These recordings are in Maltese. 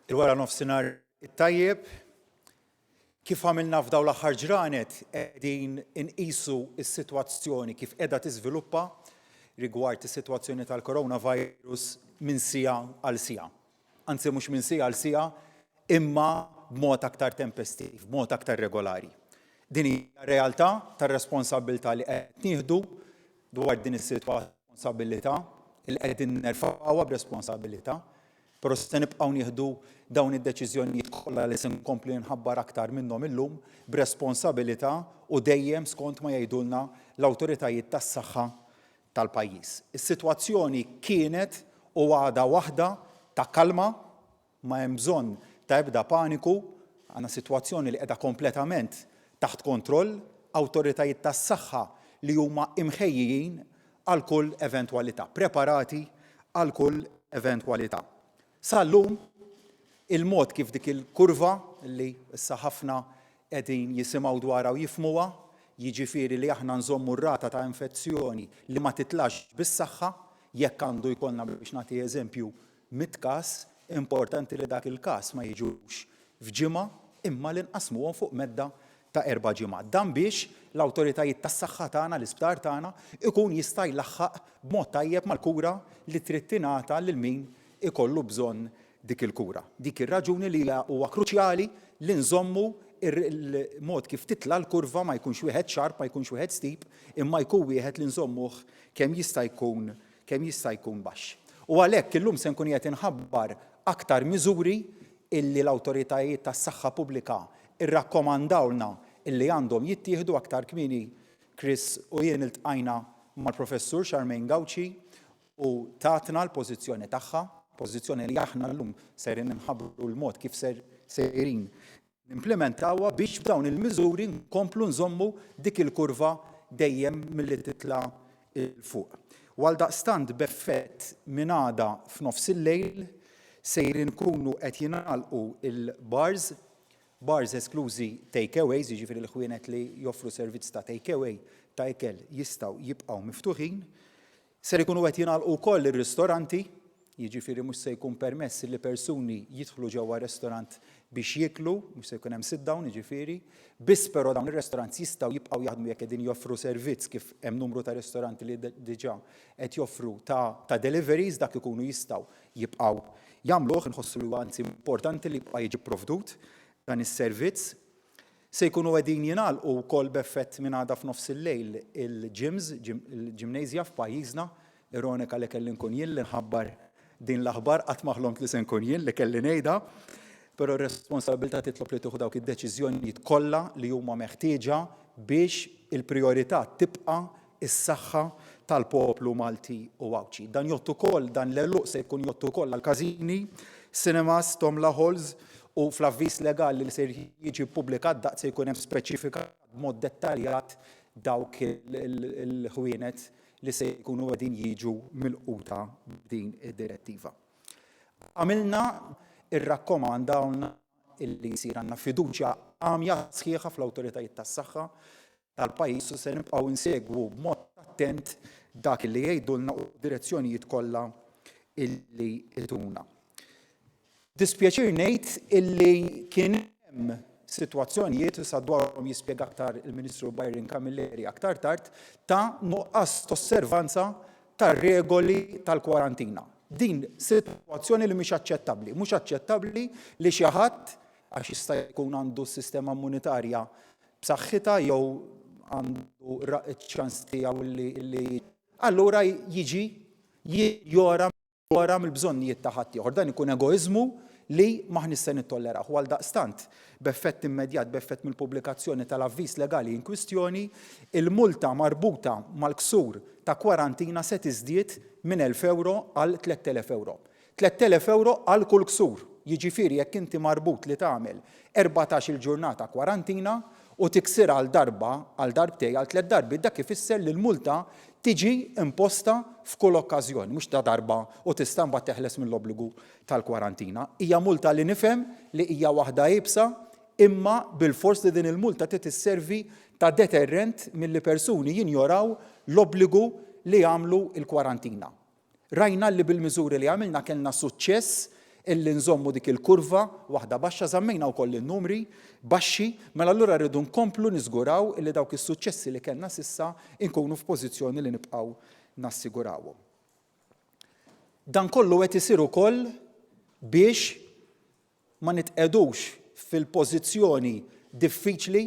Il-wara nofsinhar it-tajjeb, kif għamilna f'dawn l-aħħar ġranet qegħdin inqisu s-sitwazzjoni kif qiegħda tiżviluppa rigward is-sitwazzjoni tal-coronavirus minn siegħa għal siegħa. Anzi mhux minn siegħa għal siegħa imma b'mod aktar tempestiv, b'mod aktar regolari. Din hija realtà tar-responsabbiltà li qed nieħdu dwar din is-sitwazzjoni li qegħdin nerfgħuha b'responsabilità, però se nibqgħu nieħdu dawn id-deċiżjonijiet kollha li se nkompli nħabbar aktar minnhom illum b'responsabilità u dejjem skont ma jgħidulna l-awtoritajiet tas-saħħa tal-pajjiż. Is-sitwazzjoni kienet u għadha waħda ta' kalma, Ma hemm bżonn ta' ebda paniku, għandna sitwazzjoni li qiegħda kompletament taħt kontroll, awtoritajiet tas-saħħa li huma imħejjijin għal kull eventwalità, preparati għal kull eventwalità. Sal-lum, il-mod kif dik il-kurva li issa ħafna qegħdin jisimgħu dwarha u jifhmuha, jiġifieri li aħna nżommu r-rata ta' infezzjoni li ma titlax bis-saħħa, jekk għandu jkollna biex nagħti eżempju 100 każ, importanti li dak il-każ ma jiġux f'ġimgħa imma li nqassmuhom fuq medda ta' erba' ġimgħat. Dan biex l-awtoritajiet tas-saħħa tagħna, l-isptar tagħna, ikun jista' jlaħħaq b'mod tajjeb mal-kura li trid tingħata lil min ikollu bżonn dik il-kura. Dik ir-raġuni li huwa kruċjali li nżommu il-mod kif titla' l-kurva ma jkunx wieħed sharp, ma jkunx wieħed steep, imma jkun wieħed li nżommuh kemm jista' jkun kemm jista' jkun baxx. U għalhekk illum se nkun qiegħed inħabbar aktar miżuri illi l-awtoritajiet tas-saħħa pubblika rrakkomandawlna illi għandhom jittieħdu. Aktar kmieni Chris u jien iltqajna mal-Professur Charmaine Gauci u tatna l-pożizzjoni tagħha, pożizzjoni li aħna llum sejrin inħabbru l-mod kif ser sejrin Nimplimentawha biex b'dawn il-miżuri nkomplu nżommu dik il-kurva dejjem milli titla' 'l fuq. U għaldaqstant b'effett minn għada f'nofs il-lejl sejrin ikunu qed jingħalqu l-bars, bars esklużi take-aways, jiġifieri l-ħwienet li joffru servizz ta' take-away ta' ikel jistgħu jibqgħu miftuħin. Ser ikunu qed jingħalqu wkoll ir-ristoranti, jiġifieri mhux se jkun permess li persuni jidħlu ġewwa restorant biex jieklu, mhux se jkun hemm sit down jiġifieri, biss però dawn ir-restorants jistgħu jibqgħu jaħdmu jekk qegħdin joffru servizz kif hemm numru ta' ristoranti li diġà qed joffru ta' ta' deliveries, dak ikunu jistgħu jibqgħu jagħmluh, inħossu li huwa anzi importanti li jibqa' jiġi pprovdut dan is-servizz. Se jkunu qegħdin jingħalqu wkoll b'effett minn għada f'nofs il-lejl il-gyms, il-gymnasia f'pajjiżna. Ironika li kelli nkun jien li nħabbar din l-aħbar, qatt ma ħlomt li se nkun jien li kelli ngħidha. Però r-responsabbiltà titlob li tieħu dawk id-deċiżjonijiet kollha li huma meħtieġa biex il-prijorità tibqa' is-saħħa tal-poplu Malti u Għawdxi. Dan jgħodd ukoll, dan l-għeluq se jkun jgħodd ukoll għall-każini, cinemas, tomla halls u fl-avviż legali li ser jiġi ppubblikat daqt se jkun hemm speċifikat b'mod dettaljat dawk il-ħwienet li se jkunu qegħdin jiġu milquta b'din id-direttiva. Għamilna irrakkomandawlna illi jsir għandna fiduċja għamja sħiħa fl-awtoritajiet tas-saħħa tal-pajjiż u se nibqgħu nsegwu b'mod attent dak li jgħidulna u d-direzzjonijiet kollha illi jtuna. Dispjaċir ngħid illi kien hemm sitwazzjonijiet, u sa dwarhom jispjega aktar il-Ministru Byron Camilleri aktar tard, ta' nuqqas t'osservanza tar-regoli tal-kwarantina. Din sitwazzjoni li mhix aċċettabbli. Mhux aċċettabbli li xi ħadd, għax jista' jkun għandu s-sistema immunitarja b'saħħitha jew għandu ċ-ċans tiegħu li allura jiġi jora jora mill-bżonnijiet ta' ħaddieħor. Dan ikun egoiżmu li m'aħniex se nittollerawh. U għaldaqstant, b'effett immedjat, b'effett mill-pubblikazzjoni tal-avviż legali in kwistjoni, il-multa marbuta mal-ksur ta' kwarantina se tiżdied minn 1,000 ewro għal 3,000 ewro. 3,000 ewro għal kull ksur, jiġifieri jekk inti marbut li tagħmel 14-il ġurnata kwarantina u tiksirha għal darba, għal darbtejn, għal tlett darbiet, dak ifisser li l-multa tiġi imposta f'kull okkażjoni, mhux ta' darba u tista' mbagħad teħles mill-obbligu tal-kwarantina. Hija multa li nifhem li hija waħda iebsa, imma bilfors li din il-multa trid isservi ta' deterrent milli persuni jinjoraw l-obbligu li jagħmlu l-kwarantina. Rajna li bil-miżuri li għamilna kellna suċċess illi nżommu dik il-kurva waħda baxxa, żammejna wkoll in-numri baxxi, mela allura rridu nkomplu niżguraw illi dawk is-suċċessi li kellna s'issa nkunu f'pożizzjoni li nibqgħu nassigurawhom. Dan kollu qed isir ukoll biex ma nitqegħdux fil-pożizzjoni diffiċli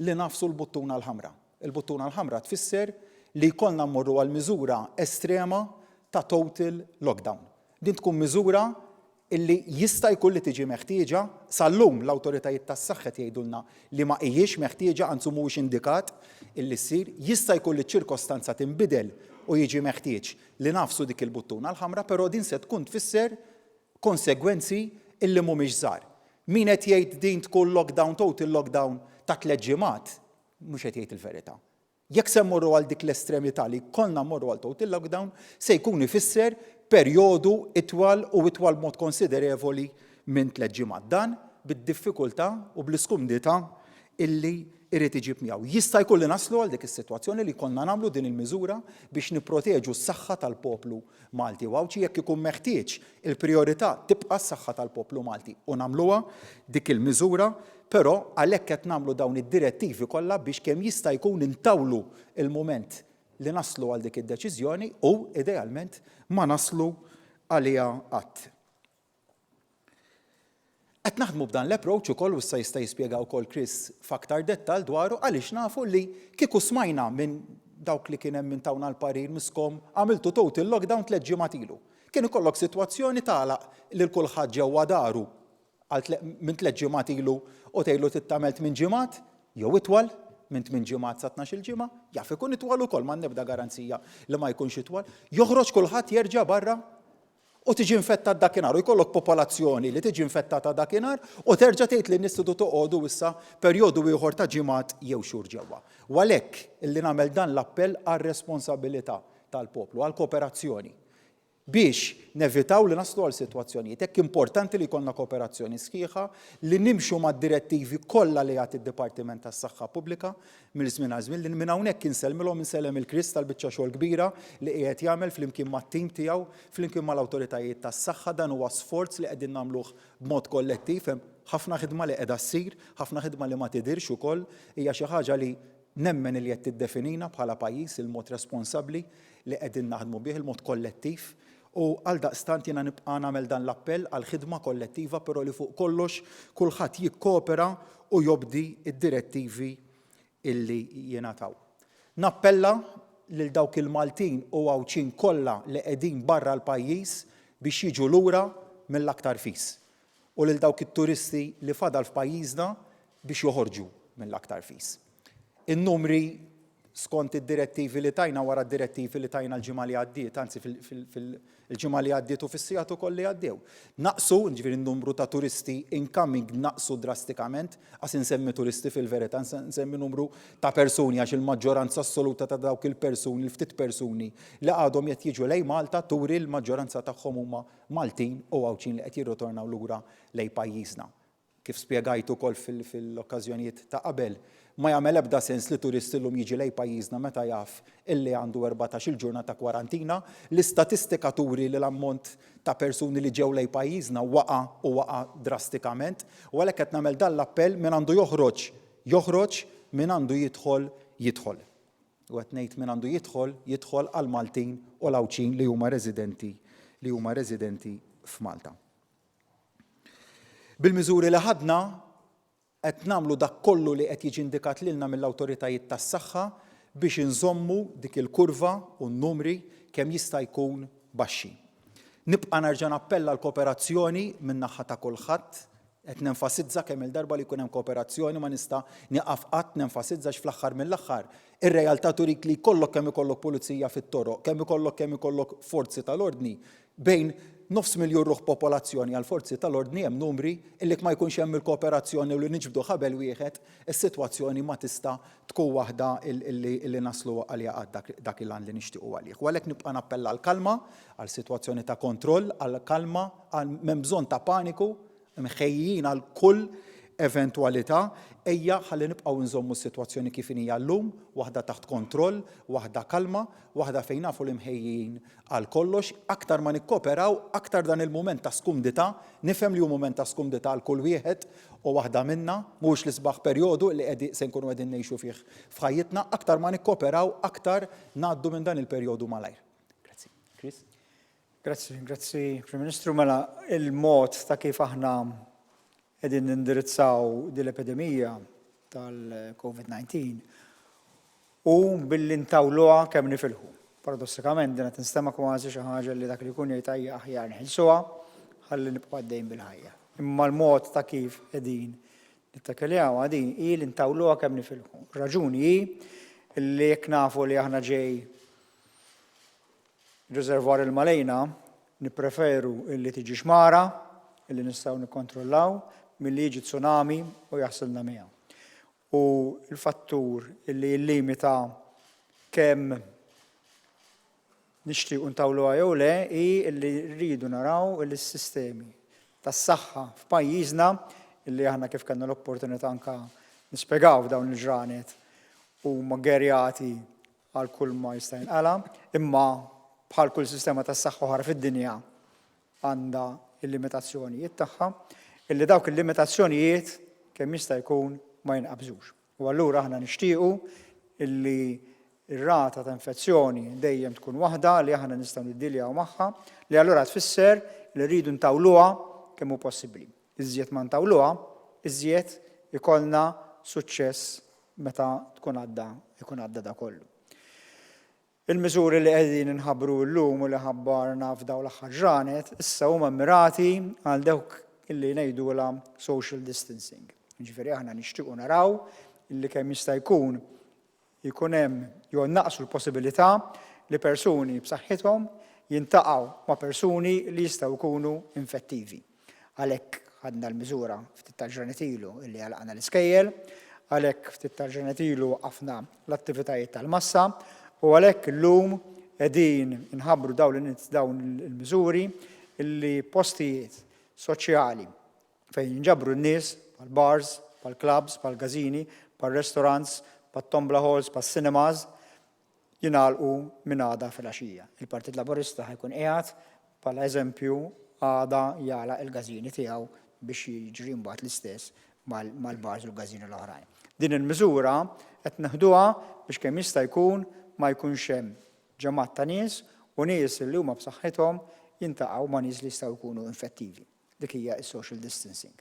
li nagħfsu l-buttuna l-ħamra. Il-buttuna l-ħamra tfisser li jkollna mmorru għal miżura estrema ta' total lockdown. Din tkun miżura illi jista' jkun li tiġi meħtieġa, sal-lum l-awtoritajiet tas-saħħa qed jgħidulna li ma hijiex meħtieġa, anzi mhuwiex indikat illi ssir, jista' jkun li ċ-ċirkostanza tinbidel u jiġi meħtieġ li nagħfsu dik il-buttuna l-ħamra, però din se tkun tfisser konsegwenzi illi mhumiex żgħar. Min qed jgħid din tkun lockdown, total lockdown ta' tlett ġimgħat, mhux qed jgħid il-verità. Jekk se mmorru għal dik l-estremità li jkollna mmorru għal total lockdown, se jkun ifisser perjodu itwal u itwal b'mod konsiderevoli minn tlett ġimgħat. Dan bid-diffikultà u bl-iskumdità illi jrid iġib miegħu. Jista' jkun li naslu għal dik is-sitwazzjoni li jkollna nagħmlu din il-miżura biex nipproteġu s-saħħa tal-poplu Malti u Għawdxi jekk ikun meħtieġ, il-prijorità tibqa' s-saħħa tal-poplu Malti u nagħmluha dik il-miżura, però għalhekk qed nagħmlu dawn id-direttivi kollha biex kemm jista' jkun intawlu l-mument li naslu għal dik id-deċiżjoni u, idealment, ma naslu għaliha qatt. Qed naħdmu b'dan l-approach ukoll u issa jista' jispjega wkoll Chris f'aktar dettall dwaru għaliex nafu li kieku smajna minn dawk li kien hemm min tawna l-parir miskom għamiltu total lockdown tlett ġimgħat ilu. Kien ikollok sitwazzjoni tagħlaq lil kulħadd ġewwa daru għal minn tlett ġimgħat ilu u tgħidlu trid tagħmel tmien ġimgħat jew itwal minn tmien ġimgħat sa tnax-il ġimgħa, jaf ikun itwal ukoll m'għandna ebda garanzija li ma jkunx itwal. Joħroġ kulħadd jerġa' barra u tiġi infettat dakinhar u jkollok popolazzjoni li tiġi infettata dakinhar u terġa' tgħid lin-nies tridu toqogħdu issa perjodu ieħor ta' ġimgħat jew xhur ġewwa. U għalhekk illi nagħmel dan l-appell għar-responsabilità tal-poplu, għall-kooperazzjoni biex nevitaw li naslu għal sitwazzjonijiet hekk importanti li jkollna kooperazzjoni sħiħa, li nimxu mad-direttivi kollha li jagħti d-Dipartiment tas-Saħħa Pubblika mill-żmien għal żmien li minn hawnhekk insellmilhom insellem il Chris tal-biċċa xogħol kbira li qiegħed jagħmel flimkien mat-tim tiegħu, flimkien mal-awtoritajiet tas-saħħa. Dan huwa sforz li qegħdin nagħmluh b'mod kollettiv, hemm ħafna ħidma li qiegħda ssir, ħafna ħidma li ma tidhirx ukoll, hija xi ħaġa li nemmen li qed tiddefinina bħala pajjiż il-mod responsabbli li qegħdin naħdmu bih, il-mod kollettiv. U għaldaqstant jiena nibqa' nagħmel dan l-appell għal ħidma kollettiva però li fuq kollox kulħadd jikkopera u jobdi d-direttivi illi jingħataw. Nappella lil dawk il-Maltin u Għawdxin kollha li qegħdin barra l-pajjiż biex jiġu lura mill-aktar fis u lil dawk it-turisti li fadal f'pajjiżna biex joħorġu mill-aktar fis. In-numri skont id-direttivi li tajna wara d-direttivi li tajna l-ġimgħa li għaddiet, anzi fil-ġimgħa li għaddiet u fis-sigħat ukoll li għaddew. Naqsu, ġifieri n-numru ta' turisti incoming naqsu drastikament, qas insemmi turisti fil-verità, nsemmi numru ta' persuni għax il-maġġoranza assoluta ta' dawk il-persuni, il-ftit persuni li għadhom qed jiġu lejn Malta turi l-maġġoranza tagħhom huma Maltin u Għawdxin li qed jirritornaw lura lejn pajjiżna. Kif spjegajt ukoll fil-okkażjonijiet ta' qabel, ma jagħmel ebda sens li turist illum jiġi lejn pajjiżna meta jaf illi għandu 14-il ġurnata kwarantina. L-istatistika turi li l-ammont ta' persuni li ġew lejn pajjiżna waqa' u waqa' drastikament. U għalhekk qed nagħmel dan l-appell, min għandu joħroġ, joħroġ, min għandu jidħol, jidħol. U qed ngħid min għandu jidħol, jidħol għall-Maltin u l-Għawdxin li huma residenti li huma residenti f'Malta. Bil-miżuri li ħadna, qed nagħmlu dak kollu li qed jiġi indikat lilna mill-awtoritajiet tas-saħħa biex inżommu dik il-kurva u n-numri kemm jista' jkun baxxi. Nibqa' nerġa' nappella għall-kooperazzjoni min-naħa ta' kulħadd. Qed nenfasizza kemm-il darba li jkun hemm kooperazzjoni ma nista' nieqaf qatt nenfasizza għax fl-aħħar mill-aħħar ir-realtà turik li jkollok kemm ikollok pulizija fit-toroq, kemm ikollok kemm ikollok forzi tal-ordni, Bejn nofs miljun ruħ popolazzjoni għall-forzi tal-ordni hemm numri illi jekk ma jkunx hemm il-kooperazzjoni u li niġbdu ħabel wieħed, is-sitwazzjoni ma tista' tkun waħda illi naslu għaliha qatt dak il-għan li nixtiequ għalih. U għalhekk nibqa' nappella għall-kalma, għal sitwazzjoni ta' kontroll, għall-kalma, għal m'hemm bżonn ta' paniku, mħejjijin għal kull eventwalità, ejja ħalli nibqgħu nżommu s-sitwazzjoni kif inhija llum, waħda taħt kontroll, waħda kalma, waħda fejn nafu li mħejjijin għal kollox, aktar ma nikkooperaw, aktar dan il-mument ta' skumdità, nifhem li hu mument ta' skumdità għal kull wieħed u waħda minna, mhuwiex l-isbaħ perjodu li qegħdi se nkunu qegħdin ngħixu fih f'ħajjitna, aktar ma nikkooperaw, aktar ngħaddu minn dan il-perjodu malajr. Grazzi. Chris? Grazzi, grazzi Prim Ministru. Mela, il-mod ta' kif aħna qegħdin nindirizzaw din l-epidemija tal-COVID-19 u billi ntawluha kemm nifilħu. Paradossikament din qed tinstema' kważi xi ħaġa li dak li jkun jgħid ejja aħjar neħilsuha ħalli nibqgħu għaddejjin bil-ħajja. Imma l-mod ta' kif qegħdin nittakkeljawha din hi li ntawluha kemm nifilħu. Raġuni hi li jekk nafu li aħna ġej riservwar ilma lejna, nippreferu illi tiġi xmara illi nistgħu nikkontrollaw milli jiġi tsunami u jaħsilna miegħu. U l-fattur illi jillimita kemm nixtiequ ntawluha jew le hi illi rridu naraw illi s-sistemi tas-saħħa f'pajjiżna illi aħna kif kellna l-opportunità anka nispjegaw f'dawn il-ġranet huma ggerjati għal kull ma jista' jinqala', imma bħal kull sistema tas-saħħa oħra fid-dinja għandha l-limitazzjonijiet tagħha, illi dawk il-limitazzjonijiet kemm jista' jkun ma jinqabżux. U allura aħna nixtiequ illi r-rata ta' infezzjoni dejjem tkun waħda li aħna nistgħu niddiljaw magħha, li allura tfisser li rridu ntawluha kemm hu possibbli. Iżjed ma ntawluha, iżjed ikollna suċċess meta tkun għadda ikun għadda da kollu. Il-miżuri li qegħdin inħabbru llum u li ħabbarna f'dawn l-aħħar ġranet issa huma mmirati għal dawk illi ngħidulha social distancing. Jiġifieri aħna nixtiequ naraw illi kemm jista' jkun jkun hemm jew naqsu l-possibilità li persuni b'saħħithom jintaqgħu ma' persuni li jistgħu jkunu infettivi. Għalhekk ħadna l-miżura ftit tal-ġranet ilu illi għalaqna l-iskejjel, għalhekk ftit tal-ġranet ilu waqqafna l-attivitajiet tal-massa u għalhekk illum qegħdin inħabbru dawn il-miżuri illi postijiet soċjali fejn jinġabru n-nies bħal bars, bħal clubs, bħal każini, bħal restaurants, bħal tombla halls, bħal cinemas, jingħalqu minn għada filgħaxija. Il-Partit Laburista ħa jkun qiegħed bħala eżempju għada jagħlaq il-każini tiegħu biex jiġri mbagħad l-istess mal-bars u l-każini l-oħrajn. Din il-miżura qed neħduha biex kemm jista' jkun ma jkunx hemm ġemgħat ta' nies u nies li huma b'saħħithom jintaqgħu ma' nies li jistgħu jkunu infettivi. Dik hija s-social distancing.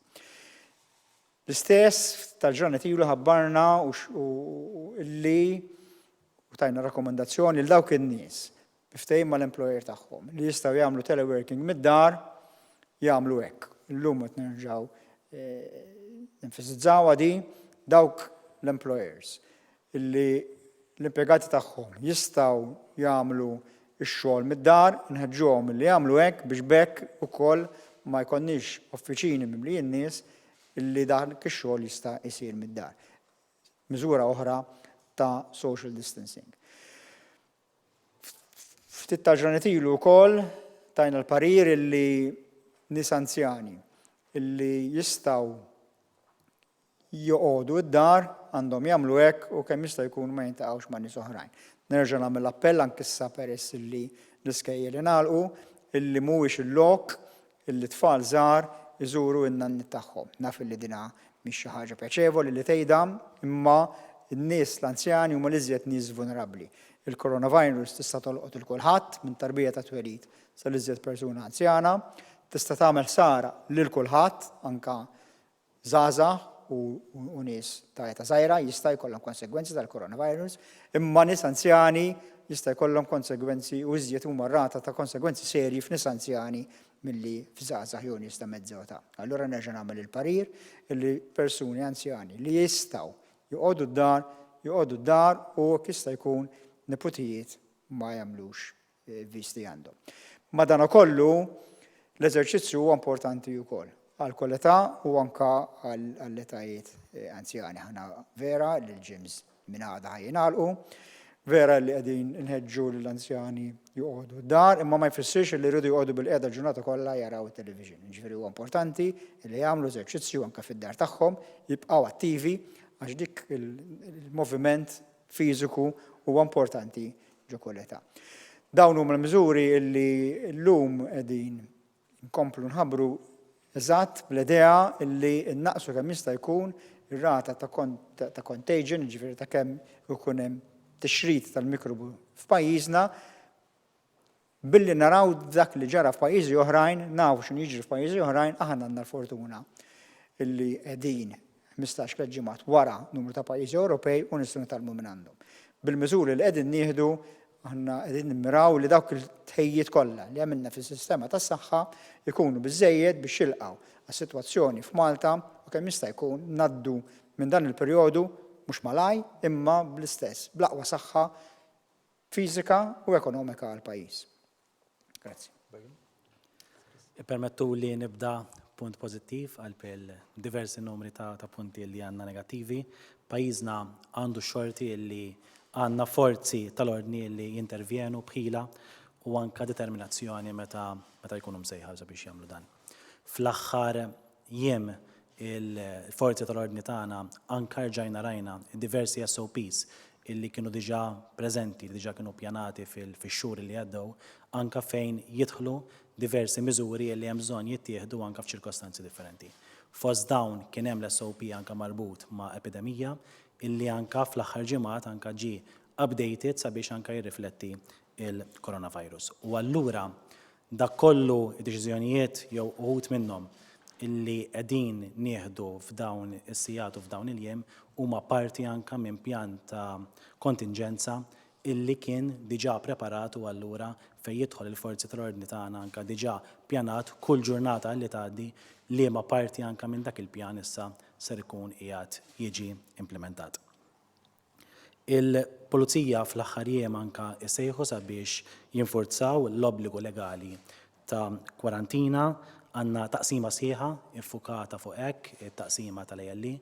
L-istess, ftit tal-ġranet ilu ħabbarna li u tajna rakkomandazzjoni lil dawk in-nies bi ftehim mal-employer tagħhom li jistgħu jagħmlu teleworking mid-dar jagħmlu hekk. Illum qed nerġgħu eh, nenfasizzawha di dawk l-employers illi l-impjegati tagħhom jistgħu jagħmlu x-xogħol mid-dar, inħeġġuhom illi jagħmlu hekk biex b'hekk ukoll ma jkollniex uffiċini mimlijin nies illi dak ix-xogħol jista' jsir mid-dar. Miżura oħra ta' social distancing. Ftit ta' ġranet ilu wkoll tajna l-parir illi nies anzjani illi jistgħu joqogħdu d-dar għandhom jagħmlu hekk u kemm jista' jkun ma jintaqgħux ma' nies oħrajn. Nerġa' nagħmel appell anke issa peress illi l-iskejjel ingħalqu illi mhuwiex il-lok illi tfal żgħar iżuru n-nanniet tagħhom. Naf illi dina mhix xi ħaġa pjaċevoli li tgħidha, imma n-nies l-anzjani huma l-iżjed nies vulnerabbli. Il-coronavirus tista' tolqot 'il kulħadd, minn tarbija ta' twelid sal-iżjed persuna anzjana, tista' tagħmel ħsara lil kulħadd, anke Żgħażagħ u nies ta' età żgħira jista' jkollhom konsegwenzi tal-coronavirus, imma nies anzjani jista' jkollhom konsegwenzi u iżjed huma r-rata ta' konsegwenzi serji f'nies anzjani milli f'żgħażagħ jew nies ta' mezza età. Allura nerġa' nagħmel il-parir li persuni anzjani li jistgħu joqogħdu d-dar, joqogħdu d-dar u jekk jista' jkun neputijiet ma jagħmlux visti għandhom. Madanakollu, l-eżerċizzju huwa importanti wkoll għal kull età u anka għall-etajiet eh, anzjani. Ħana vera li l-gyms minn għada ħajjingħalqu. Vera li qegħdin inħeġġu lill-anzjani joqogħdu d-dar, imma ma jfissirx li jridu joqogħdu bilqiegħda l-ġurnata kollha jaraw it-television. Jiġifieri huwa importanti li jagħmlu eżerċizzju anke fid-dar tagħhom, jibqgħu attivi għax dik il-moviment fiżiku huwa importanti ġo kull età. Dawn huma l-miżuri li llum qegħdin Nkomplu nħabbru eżatt bl-idea li nnaqqsu kemm jista' jkun ir-rata ta' contagion, jiġifieri ta' kemm ikun hemm tixrid tal-mikrobu f'pajjiżna, billi naraw dak li ġara f'pajjiżi oħrajn, nafu x'inhu jiġri f'pajjiżi oħrajn, aħna għandna l-fortuna li qegħdin 15 tliet ġimgħat wara numru ta' pajjiżi Ewropej u nistgħu nitgħallmu minn għandhom. Bil-miżuri li qegħdin nieħdu aħna qegħdin nimmiraw li dawk il-tħejjiet kollha li għamilna fis-sistema tas-saħħa jkunu biżżejjed biex jilqgħu għas-sitwazzjoni f'Malta u kemm jista' jkun ngħaddu minn dan il-perjodu mhux malaj imma bl-istess bl-aqwa saħħa fiżika u ekonomika għall-pajjiż. Grazzi. Ippermettuli nibda punt pożittiv qalb il-diversi numri ta' ta' punti li għandna negattivi. Pajjiżna għandu x-xorti li għandna forzi tal-ordni li jintervjenu b'ħila u anka determinazzjoni meta meta jkunu msejħa sabiex jagħmlu dan. Fl-aħħar jiem il-forzi tal-ordni tagħna anka rġajna rajna diversi SOPs illi kienu diġà preżenti, li diġà kienu ppjanati fix-xhur li għaddew, anka fejn jidħlu diversi miżuri illi hemm bżonn jittieħdu anka f'ċirkostanzi differenti. Fost dawn kien hemm l-SOP anka marbut ma' epidemija illi anka fl-aħħar ġimgħat anka ġie updated sabiex anka jirrifletti l-coronavirus. U allura Dak kollu id-deċiżjonijiet jew uħud minnhom illi qegħdin nieħdu f'dawn is-sigħat u f'dawn il-jiem huma parti anke minn pjan ta' kontinġenza illi kien diġà preparat u allura fejn jidħol il-forzi tal-ordni tagħna anke diġà pjanat kull ġurnata illi tgħaddi liema parti anke minn dak il-pjan issa ser ikun qiegħed jiġi implimentat. Il-Pulizija fl-aħħar jiem anka isejħu sabiex jinfurzaw l-obbligu legali ta' kwarantina. Għandna taqsima sħiħa iffukata fuq hekk, it-taqsima tal-ALE,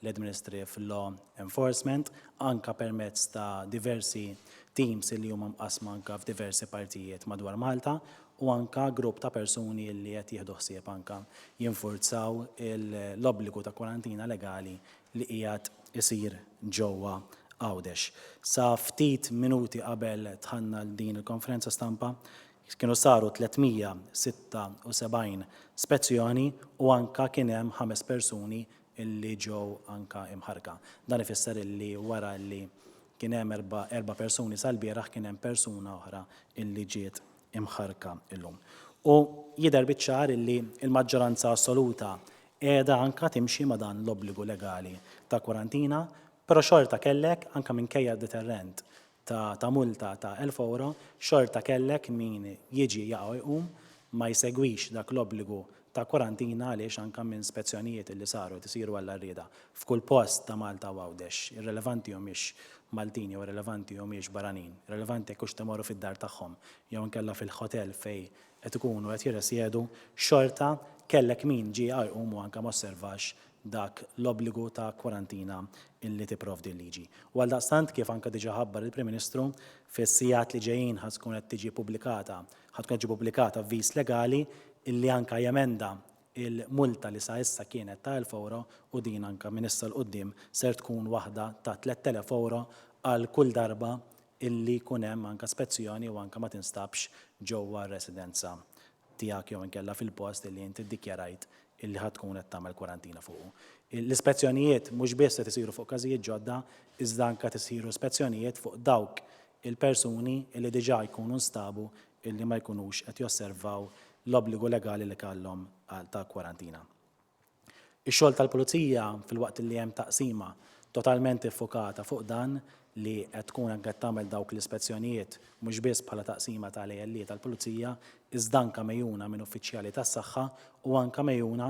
l-Administrative Law Enforcement, anka permezz ta' diversi teams li huma mqassma anka f'diversi partijiet madwar Malta u anka grupp ta' persuni li qed jieħdu ħsieb anka jinfurzaw l-obbligu ta' kwarantina legali li qiegħed isir ġewwa Għawdex. Sa ftit minuti qabel dħalna għal din il-konferenza stampa, kienu saru 376 spezzjoni u anka kien hemm ħames persuni illi ġew anka imħarrka. Dan ifisser illi wara illi kien hemm erba' persuni sal-bieraħ kien hemm persuna oħra illi ġiet imħarrka illum. U jidher biċ-ċar illi l-maġġoranza assoluta qiegħda anka timxi ma' dan l-obbligu legali ta' kwarantina, però xorta kellek, anka minkejja d-deterrent ta' ta' multa ta' 1,000 ewro, xorta kellek min jiġi jaqa' u jqum, ma jsegwix dak l-obbligu ta' kwarantina għaliex anka minn spezzjonijiet illi saru qed isiru għall-għarrieda f'kull post ta' Malta u Għawdex, irrelevanti humiex Maltin jew irrelevanti humiex barranin, irrelevanti jekk hux qed imorru fid-dar tagħhom jew inkella fil-ħotel fejn qed ikunu qed jirresjedu, xorta kellek min ġie jqum u anke ma osservax dak l-obbligu ta' kwarantina illi tipprovdi l-liġi. U għaldaqstant, kif anke diġà ħabbar il-Prim Ministru, fis-sigħat li ġejjin ħa tkun qed tiġi pubblikata ħa tkun qed tiġi pubblikata avviż legali illi anke jemenda il-multa li sa issa kienet ta' 1,000 ewro u din anke minn issa 'l quddiem ser tkun waħda ta' 3,000 ewro għal kull darba illi jkun hemm anke spezzjoni u anke ma tinstabx ġewwa r-residenza tiegħek jew inkella fil-post illi inti ddikjarajt illi ħa tkun qed tagħmel kwarantina fuqu. L-ispezzjonijiet mhux biss qed isiru fuq każijiet ġodda iżda anke qed isiru spezzjonijiet fuq dawk il-persuni illi diġà jkunu nstabu illi ma jkunux qed josservaw l-obbligu legali li kellhom ta' kwarantina. Ix-xogħol tal-Pulizija, filwaqt li hemm taqsima totalment iffukata fuq dan li qed tkun anke qed tagħmel dawk l-ispezzjonijiet mhux biss bħala taqsima tal-ALE tal-Pulizija iżda anke megħjuna minn uffiċjali tas-saħħa u anke megħjuna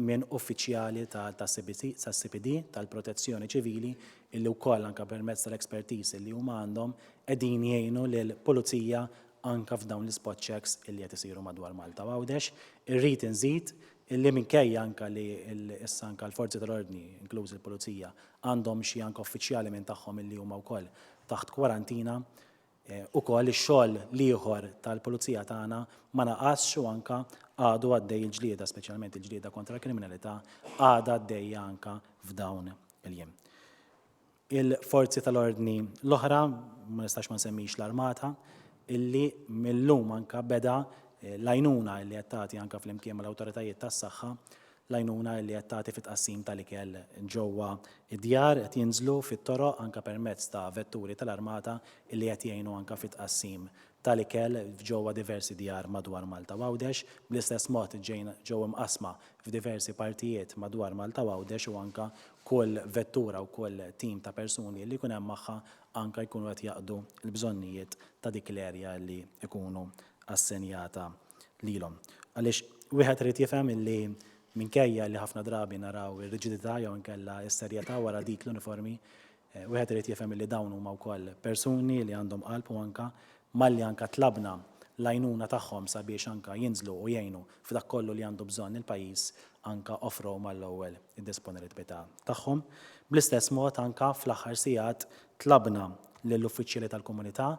minn uffiċjali tas-CPD, tal-Protezzjoni Ċivili, illi wkoll anke permezz tal-expertise illi huma għandhom qegħdin jgħinu lill-Pulizija anke f'dawn l-ispot checks illi qed isiru madwar Malta u Għawdex. Irrid inżid illi minkejja anke li issa anke l-forzi tal-ordni, inkluż il-Pulizija, għandhom xi anke uffiċjali minn tagħhom illi huma wkoll taħt kwarantina. Ukoll ix-xogħol l-ieħor tal-Pulizija tagħna ma naqasx u anke għadu għaddej il-ġlieda, speċjalment il-ġlieda kontra l-kriminalità għadha għaddejja anke f'dawn il-jiem. Il-forzi tal-ordni l-oħra, ma nistax ma nsemmix l-Armata, illi mil-lum anke beda l-għajnuna illi qed tagħti anke flimkien mal-awtoritajiet tas-saħħa l-għajnuna li qed tagħti fit-tqassim tal-ikel ġewwa d-djar, qed jinżlu fit-toroq anke permezz ta' vetturi tal-Armata li qed jgħinu anke fit-tqassim tal-ikel ġewwa diversi djar madwar Malta u Għawdex. Bl-istess mod ġew imqassma f'diversi partijiet madwar Malta u Għawdex u anke kull vettura u kull tim ta' persuni li jkun hemm magħha anke jkunu qed jaqdu l-bżonnijiet ta' dik l-area li jkunu assenjata lilhom. Għaliex wieħed irid jifhem illi minkejja li ħafna drabi naraw ir-riġidità jew inkella s-serjetà wara dik l-uniformi, wieħed irid jifhem illi dawn huma wkoll persuni li għandhom qalb u anka malli anka tlabna l-għajnuna tagħhom sabiex anka jinżlu u jgħinu f'dak kollu li għandu bżonn il-pajjiż anka offrow mal-ewwel id-disponilitbità tagħhom. Bl-istess mod anka fl-aħħar sigħat tlabna lill-uffiċjali tal-komunità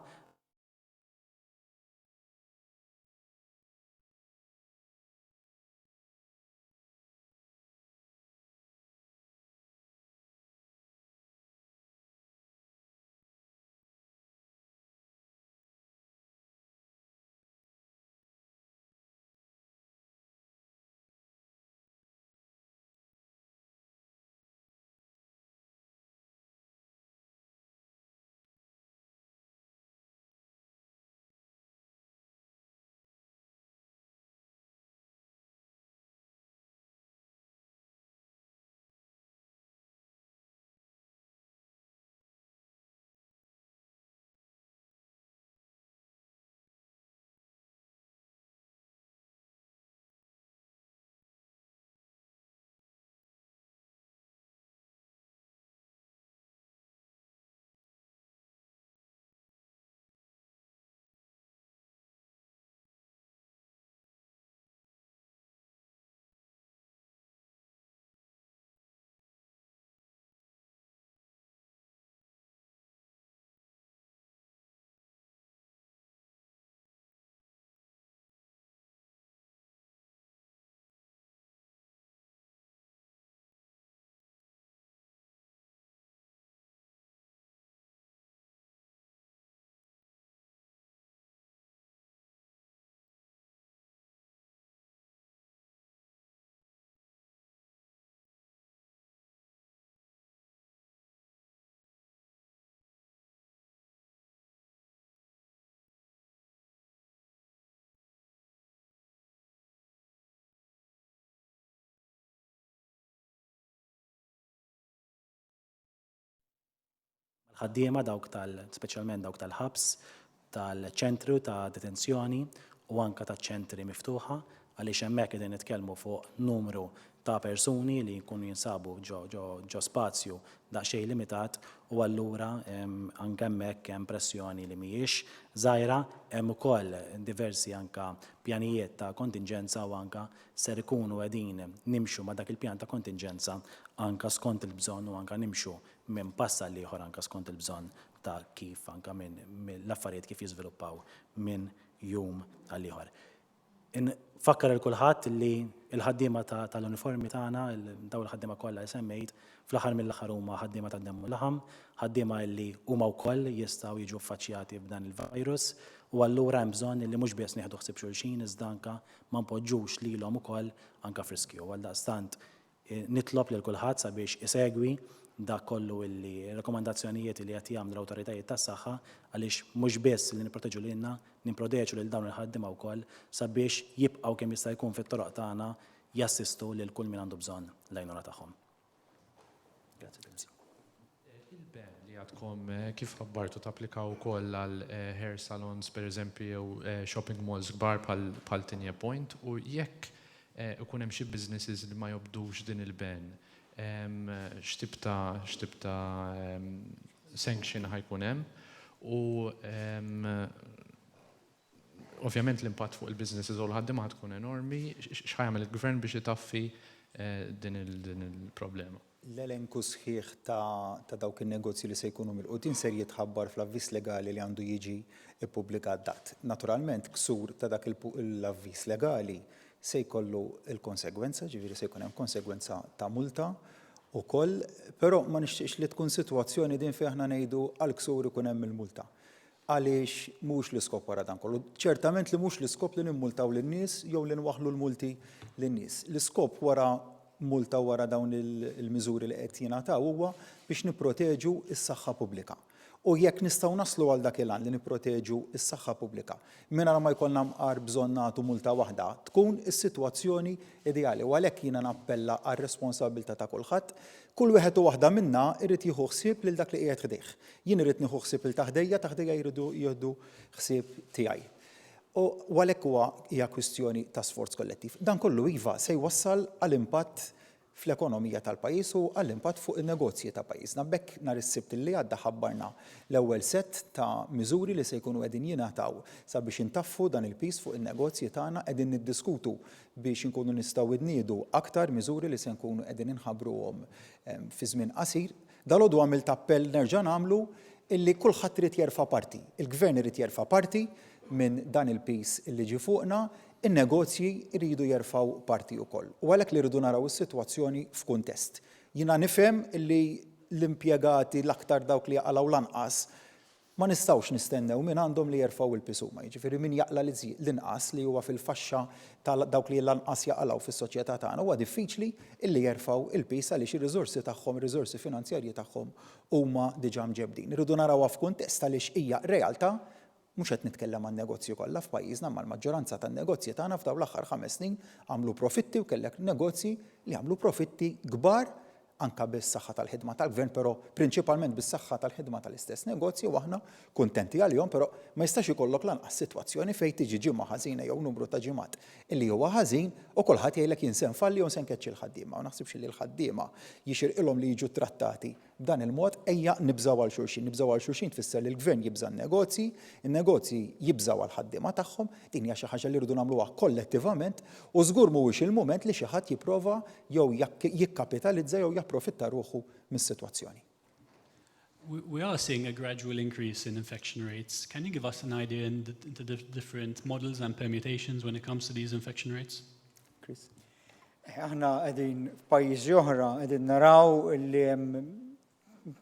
mal-ħaddiema dawk tal speċjalment dawk tal-ħabs, tal-ċentru ta' detenzjoni u anke taċ-ċentri miftuħa għaliex hemmhekk qegħdin nitkellmu fuq numru ta' persuni li jkunu jinsabu ġo ġo ġo spazju daqsxejn limitat u allura anke hemmhekk hemm pressjoni li mhijiex żgħira. Hemm ukoll diversi anke pjanijiet ta' kontinġenza u anke ser ikunu qegħdin nimxu ma' dak il-pjan ta' kontinġenza anke skont il-bżonn u anke nimxu minn pass għal ieħor anke skont il-bżonn ta' kif anke minn l-affarijiet kif jiżviluppaw minn jum għal ieħor. Infakkar lil kulħadd li l-ħaddiema tal-uniformi tagħna, dawn il-ħaddiema kollha li semmejt, fl-aħħar mill-aħħar huma ħaddiema tad-demm u l-laħam, ħaddiema li huma wkoll jistgħu jiġu ffaċċjati b'dan il-virus u allura hemm bżonn li mhux biss nieħdu ħsieb xulxin iżda anke ma npoġġux lilhom ukoll anke f'riskju. Għaldaqstant Nitlob lil kulħadd sabiex isegwi dak kollu illi r-rakkomandazzjonijiet li qed jagħmlu l-awtoritajiet tas-saħħa għaliex mhux biss li nipproteġu lilna, nipproteġu lil dawn il-ħaddiema wkoll sabiex jibqgħu kemm jista' jkun fit-toroq tagħna jassistu lil kull min għandu bżonn l-għajnuna tagħhom. Grazzi Timothy. Il-ban li għadkom kif ħabbartu tapplikaw ukoll għal hair salons pereżempju jew shopping malls kbar bħal Tigne Point u jekk ikun hemm xi businesses li ma jobdux din il-ban x'tip ta' x'tip ta' sanction ħa jkun hemm u ovvjament l-impatt fuq il-businesses u l-ħaddiema ħa tkun enormi, x'ħa jagħmel il-Gvern biex itaffi din il-problema? L-elenku sħiħ ta' ta' dawk in-negozji li se jkunu milqutin ser jitħabbar fl-avviż legali li għandu jiġi ppubblikat daqt. Naturalment, ksur ta' dak l-avviż legali se jkollu l-konsegwenza, ġifieri se jkun hemm konsegwenza ta' multa wkoll, però ma nixtieqx li tkun sitwazzjoni din fejn aħna ngħidu għall-ksur ikun hemm il-multa. Għaliex mhux l-iskop wara dan kollu. Ċertament li mhux l-iskop li nimmultaw lin-nies jew li nwaħħlu l-multi lin-nies. L-iskop wara multa wara dawn il-miżuri li qed jingħataw huwa biex nipproteġu s-saħħa pubblika. U jekk nistgħu naslu għal dak il-għan li nipproteġu s-saħħa pubblika mingħajr ma jkollna mqar bżonn nagħtu multa waħda, tkun is-sitwazzjoni ideali. U għalhekk jiena nappella għar-responsabbiltà ta' kulħadd. Kull wieħed u waħda minna jrid jieħu ħsieb lil dak li qiegħed ħdejh. Jien irrid nieħu ħsieb lil ta' ħdejja, ta' ħdejja jridu jieħdu ħsieb tiegħi. U għalhekk huwa hija kwistjoni ta' sforz kollettiv. Dan kollu iva se jwassal għal impatt fl-ekonomija tal-pajjiż u għall-impatt fuq in-negozji ta' pajjiżna. B'hekk nhar is-Sibt li għadda ħabbarna l-ewwel sett ta' miżuri li se jkunu qegħdin jingħataw sabiex intaffu dan il-piż fuq in-negozji tagħna. Qegħdin niddiskutu biex inkunu nistgħu nniedu aktar miżuri li se nkunu qegħdin inħabbruhom fi żmien qasir. Dalgħodu għamilt appell nerġa' nagħmlu illi kulħadd irid jerfa' parti. Il-Gvern irid jerfa' parti minn dan il-piż illi ġie fuqna, in-negozji jridu jerfgħu parti wkoll. U għalhekk li rridu naraw is-sitwazzjoni f'kuntest. Jiena nifhem illi l-impjegati l-aktar dawk li jaqalgħu l-anqas Ma nistgħux nistennew mingħandhom li jerfgħu l-piż huma. Jiġifieri min jaqla' l-inqas, li huwa fil-faxxa ta' dawk li l-anqas jaqalgħu fis-soċjetà tagħna, huwa diffiċli illi jerfgħu l-piż għaliex ir-riżorsi tagħhom, ir-riżorsi finanzjarji tagħhom huma diġà mġebbdin. Irridu narawha f'kuntest għaliex hija realtà, mhux qed nitkellem għan-negozji kollha f'pajjiżna imma l-maġġoranza tan-negozji tagħna f'dawn l-aħħar ħames snin għamlu profitti u kellek negozji li għamlu profitti kbar anke bis-saħħa tal-ħidma tal-Gvern, però prinċipalment bis-saħħa tal-ħidma tal-istess negozji u aħna kuntenti għalihom, però ma jistax ikollok lanqas sitwazzjoni fejn tiġi ġimgħa ħażina jew numru ta' ġimgħat illi huwa ħażin u kulħadd jgħidlek jien se nfalli jew se nkeċċi l-ħaddiema. Ma naħsibx li l-ħaddiema jixirqilhom li jiġu trattati b'dan il-mod, ejja nibżgħu għal xulxin. Nibżgħu għal xulxin tfisser li l-Gvern jibża' n-negozji, in-negozji jibżgħu għall-ħaddiema tagħhom, din hija xi ħaġa li rridu nagħmluha kollettivament u żgur mhuwiex il-mument li xi ħadd jipprova jew jikkapitalizza jew japprofitta ruħu mis-sitwazzjoni. We are seeing a gradual increase in infection rates. Can you give us an idea into the different models and permutations when it comes to these infection rates? Chris. Eh, aħna qegħdin f'pajjiżi oħra qegħdin naraw li hemm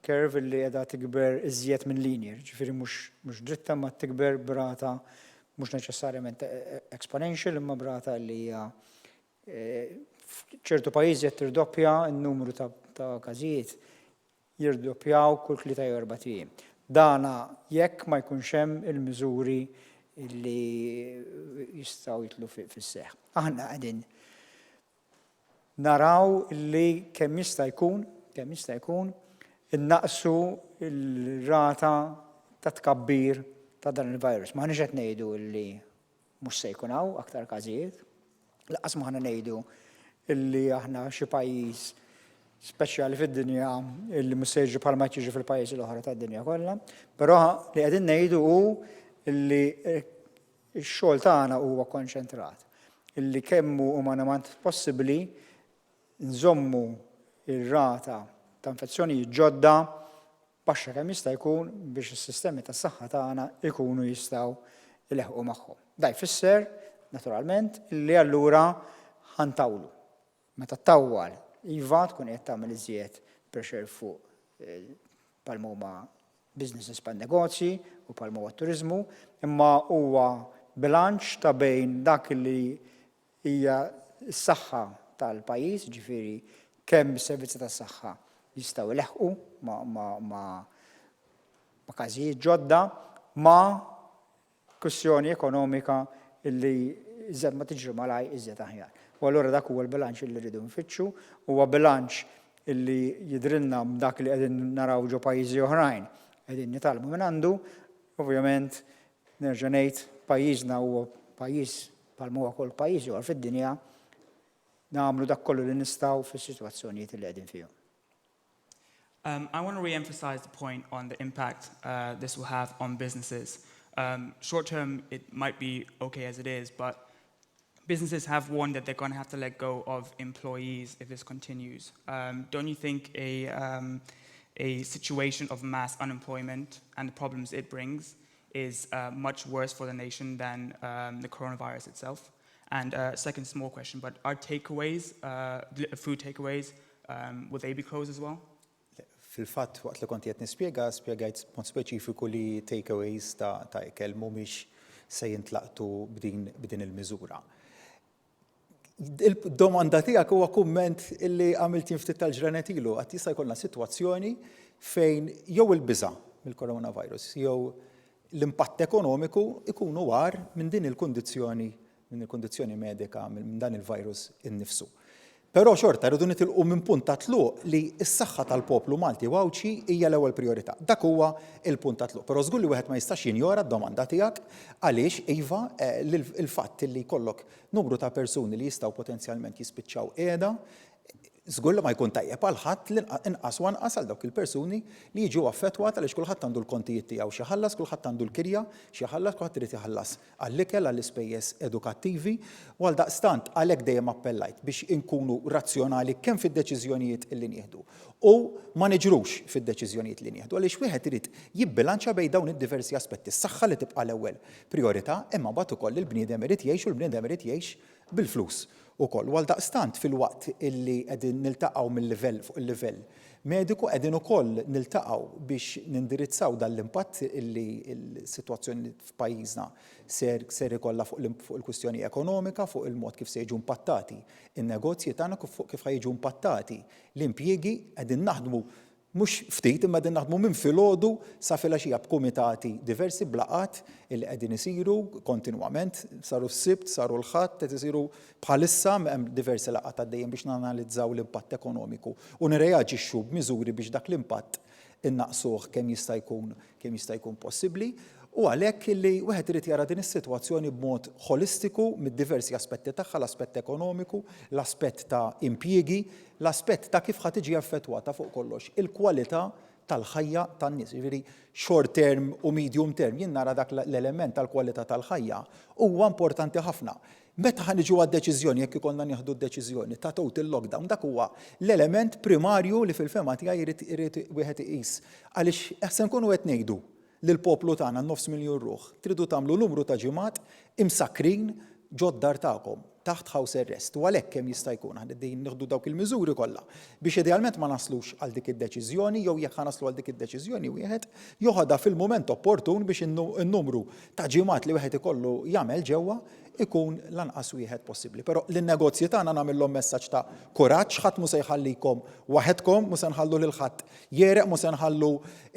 curve li qiegħda tikber iżjed minn linear, ġifieri mhux dritta ma tikber b'rata mhux neċessarjament exponential imma b'rata li hija F'ċertu pajjiżi qed tirdoppja n-numru ta' każijiet jirdoppjaw kull tlieta jew erbat ijiem. Dana jekk ma jkunx hemm il-miżuri li jistgħu jidħlu fis-seħħ. Aħna qegħdin naraw li kemm jista' jkun, kemm jista' jkun, innaqqsu l-rata ta' tkabbir ta' dan il-virus. M'aħniex qed ngħidu li Mhux se jkun hawn aktar każijiet. Lanqas m'aħna ngħidu illi aħna xi pajjiż speċjali fid-dinja illi mhux se jiġri bħalma qed jiġri fil-pajjiżi l-oħra tad-dinja kollha. Però li qegħdin ngħidu hu illi x-xogħol tagħna huwa konċentrat illi kemm hu umanament possibbli nżommu r-rata ta' infezzjonijiet ġodda baxxa kemm jista' jkun biex is-sistemi tas-saħħa tagħna jkunu jistgħu jleħħqu magħhom. Da jfisser, naturalment, li allura ħa ntawlu. Meta ttawwal, iva tkun qiegħed tagħmel iżjed pressure fuq bħalma huma businesses bħal negozji u bħalma huwa t-turiżmu, imma huwa bilanċ ta' bejn dak li hija s-saħħa tal-pajjiż, jiġifieri kemm is-servizzi tas-saħħa jistgħu jleħħqu ma' każijiet ġodda, ma' kwistjoni ekonomika li iżjed ma tiġri malajr iżjed aħjar. U allura dak huwa l-bilanċ li rridu nfittxu, huwa bilanċ li jidhrilna dak li qegħdin naraw ġo pajjiżi oħrajn qegħdin nitgħallmu mingħandu, ovvjament nerġa' ngħid pajjiżna huwa pajjiż Bħalma huwa kull pajjiż ieħor fid-dinja, nagħmlu dak kollu li nistgħu fis-sitwazzjonijiet li qegħdin fihom. I want to re-emphasize the point on the impact this will have on businesses. Short term, it might be okay as it is, but Businesses have warned that they're going to have to let go of employees if this continues. Um, don't you think a, um, a situation of mass unemployment and the problems it brings is uh, much worse for the nation than um, the coronavirus itself? And uh, second small question, but are takeaways, uh, food takeaways, um, will they be closed as well? Fil-fatt, waqt li kont qed nispjega, spjegajt mod speċifiku li takeaways ta', ta' ikel mhumiex se jintlaqtu b'din, b'din il-miżura. Il-domanda tiegħek huwa kumment illi għamilt jien ftit tal-ġranet ilu, għad jista' jkollna sitwazzjoni fejn jew il-biża' mill-coronavirus jew l-impatt ekonomiku ikunu agħar minn din il-kundizzjoni minn il-kundizzjoni medika minn dan il-virus innifsu. Però xorta rridu nitilqu minn punt ta' tluq li s-saħħa tal-poplu Malti u Għawdxi hija l-ewwel prijorità. Dak huwa l-punt ta' tluq. Però żgur li wieħed ma jistax jinjora d-domanda tiegħek għaliex iva il-fatt li jkollok numru ta' persuni li jistgħu potenzjalment jispiċċaw qiegħda Żgur li ma jkun tajjeb għal ħadd, inqas u anqas għal dawk il-persuni li jiġu affettwat għaliex kulħadd għandu l-kontijiet tiegħu x'iħallas, kulħadd għandu l-kirja x'iħallas, kulħadd irid iħallas għall-ikel, għall-ispejjeż edukattivi u għaldaqstant għalhekk dejjem appellajt biex inkunu razzjonali kemm fid-deċiżjonijiet li nieħdu u ma niġrux fid-deċiżjonijiet li nieħdu għaliex wieħed irid jibbilanċja bejn dawn id-diversi aspetti, is-saħħa li tibqa' l-ewwel prijorità imma mbagħad ukoll il-bniedem irid jgħix u l-bniedem irid jgħix bil-flus ukoll. U għaldaqstant filwaqt illi qegħdin niltaqgħu mil-livell fuq il-livell mediku qegħdin ukoll niltaqgħu biex nindirizzaw dan l-impatt illi l-sitwazzjoni f'pajjiżna ser ser ikollha fuq fuq il-kwistjoni ekonomika, fuq il-mod kif se jiġu impattati n-negozji tagħna, fuq kif ħa jiġu impattati l-impjiegi, qegħdin naħdmu Mhux ftit, imma qegħdin naħdmu minn filgħodu sa filgħaxija b'kumitati diversi, b'laqgħat illi qegħdin isiru kontinwament, saru s-Sibt, saru l-Ħadd, qed isiru bħalissa, hemm diversi laqgħat għaddejjin biex nanalizzaw l-impatt ekonomiku u nirreaġixxu b'miżuri biex dak l-impatt innaqqsuh kemm jista' jkun kemm jista' jkun possibbli, u għalhekk li wieħed irid jara din is-sitwazzjoni b'mod ħolistiku mid-diversi aspetti tagħha, l-aspett ekonomiku, l-aspett ta' impjiegi, l-aspett ta' kif ħa tiġi affettwata fuq kollox il-kwalità tal-ħajja tan-nies. Jiġifieri short term u medium term, jien nara dak l-element tal-kwalità tal-ħajja huwa importanti ħafna. Meta ħa niġu għad-deċiżjoni, jekk ikollna nieħdu d-deċiżjoni ta' total lockdown, dak huwa l-element primarju li fil-fehma tiegħi jrid irid wieħed iqis. Għaliex se nkunu qed ngħidu lill-poplu tagħna, nofs miljun ruħ, tridu tagħmlu numru ta' ġimgħat imsakkrin ġod-dar tagħkom, taħt house arrest. U għalhekk kemm jista' jkun aħna qegħdin nieħdu dawk il-miżuri kollha biex idealment ma naslux għal dik id-deċiżjoni jew jekk ħa naslu għal dik id-deċiżjoni wieħed joħodha fil-mument opportun biex in-numru ta' ġimgħat li wieħed ikollu jagħmel ġewwa ikun l-anqas wieħed possibbli. Però lin-negozji tagħna nagħmilhom messaġġ ta' kuraġġ, ħadd mhu se jħallikom waħedkom, mhu se nħallu lil ħadd jegħreq, mhu se nħallu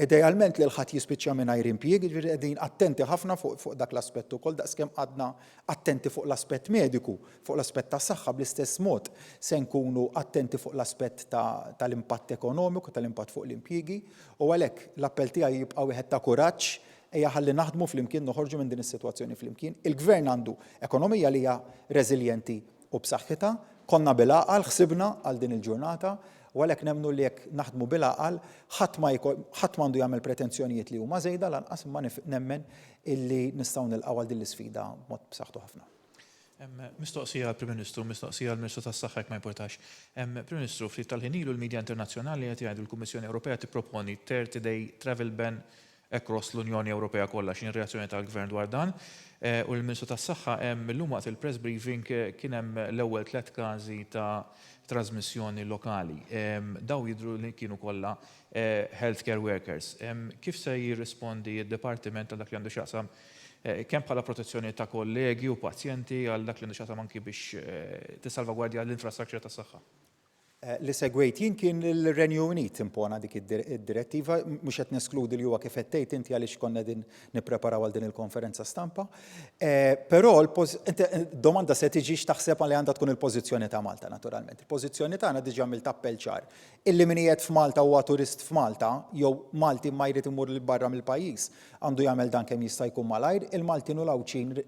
idealment lil ħadd jispiċċa mingħajr impjieg, jiġifieri qegħdin attenti ħafna fuq fuq dak l-aspett ukoll daqskemm qgħadna attenti fuq l-aspett mediku, fuq l-aspett tas-saħħa bl-istess mod se nkunu attenti fuq l-aspett ta' tal-impatt ekonomiku, tal-impatt fuq l-impjiegi u għalhekk l-appell tiegħi jibqa' wieħed ta' kuraġġ Ejja ħalli naħdmu flimkien noħorġu minn din is-sitwazzjoni flimkien. Il-Gvern għandu ekonomija li hija reżiljenti u b'saħħitha. Konna bil-għaqal, ħsibna għal din il-ġurnata u għalhekk nemmnu li jekk naħdmu bil-għaqal ħadd ma ħadd m'għandu jagħmel pretensjonijiet li huma żejda lanqas imma nemmen illi nistgħu nilqgħu għal din l-isfida b'mod b'saħħtu ħafna. Mistoqsija għall-Prim Ministru, mistoqsija għall-Ministru tas-Saħħa jekk ma jimpurtax. Prim Ministru, ftit tal-ħin ilu l-media internazzjonali qed jgħidu l-Kummissjoni Ewropea tipproponi 30 day travel ban across l-Unjoni Ewropea kollha. X'inhi r-reazzjoni tal-Gvern dwar dan? U l-Ministru tas-Saħħa illum waqt il-press briefing kien hemm l-ewwel tlett każi ta' trażmissjoni lokali. Dawn jidhru li kienu kollha healthcare workers. Kif se jirrispondi d-Dipartiment għal dak li għandu x'jaqsam kemm bħala protezzjoni ta' kollegi u pazjenti għal dak li għandu x'jaqsam anki biex tissalvagwardja l-infrastructure tas-saħħa? Li segwejt jien kien il-Renju Unit impona dik id-direttiva, mhux qed neskludi li huwa kif qed tgħid inti għaliex konna qegħdin nippreparaw għal din il-konferenza stampa. Però domanda se tiġi x'taħseb li għandha tkun il-pożizzjoni ta' Malta naturalment. Il-pożizzjoni tagħna diġà għamilt appell ċar illi min qiegħed f'Malta huwa turist f'Malta jew Malti imma jrid imur 'l barra mill-pajjiż għandu jagħmel dan kemm jista' jkun malajr, il-Maltin u l-Għawdxin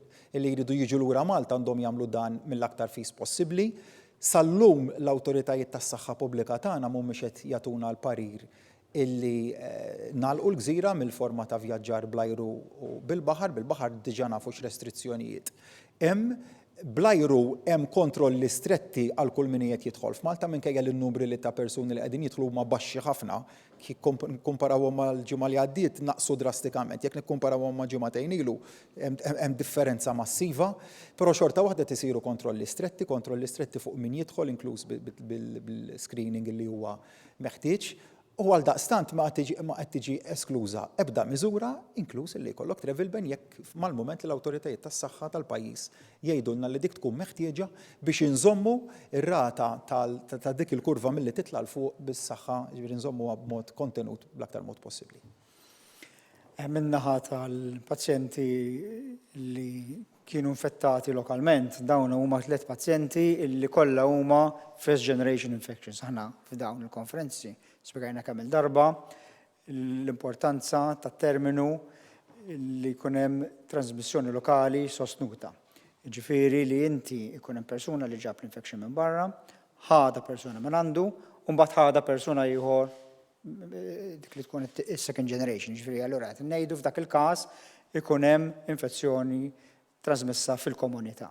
li jridu jiġu lura Malta għandhom jagħmlu dan mill-aktar fis possibbli. Sal-lum l-awtoritajiet tas-saħħa pubblika tagħna mhumiex qed jagħtuna l-parir illi nagħlqu l-gżira mill-forma ta' vjaġġar bl-ajru u bil-baħar, bil-baħar diġà nafu x'restrizzjonijiet hemm. Bl-ajru hemm kontrolli stretti għal kull min qiegħed jidħol f'Malta minkejja li n-numri li ta' persuni li qegħdin jidħlu huma baxxi ħafna, kif nikkumparawhom mal-ġimgħa li għaddiet naqsu drastikament. Jekk nikkumparawhom ma' ġimagħtejn ilu hemm differenza massiva, però xorta waħda qed isiru kontrolli stretti, kontrolli stretti fuq min jidħol inkluż bil-screening li huwa meħtieġ. U għaldaqstant ma qed tiġi eskluża ebda miżura, inkluż li jkollok travel ban jekk mal-mument li l-awtoritajiet tas-saħħa tal-pajjiż jgħidulna li dik tkun meħtieġa biex inżommu r-rata ta' dik il-kurva milli titla' 'l fuq bis-saħħa, jiġifieri nżommuha b'mod kontenut bl-aktar mod possibbli. Min-naħa tal-pazjenti li kienu infettati lokalment, dawn huma tlett pazjenti li kollha huma first generation infections. Aħna f'dawn il-konferenzi spjegajna kemm il-darba l-importanza tat-terminu li jkun hemm transmissjoni lokali sostnuta. Jiġifieri li inti jkun hemm persuna li ġab l-infection minn barra, ħadha persuna minn għandu, u mbagħad ħadha persuna ieħor dik li tkun is-second generation, ġifieri allura qed ngħidu f'dak il-każ ikun hemm infezzjoni trasmessa fil-komunità.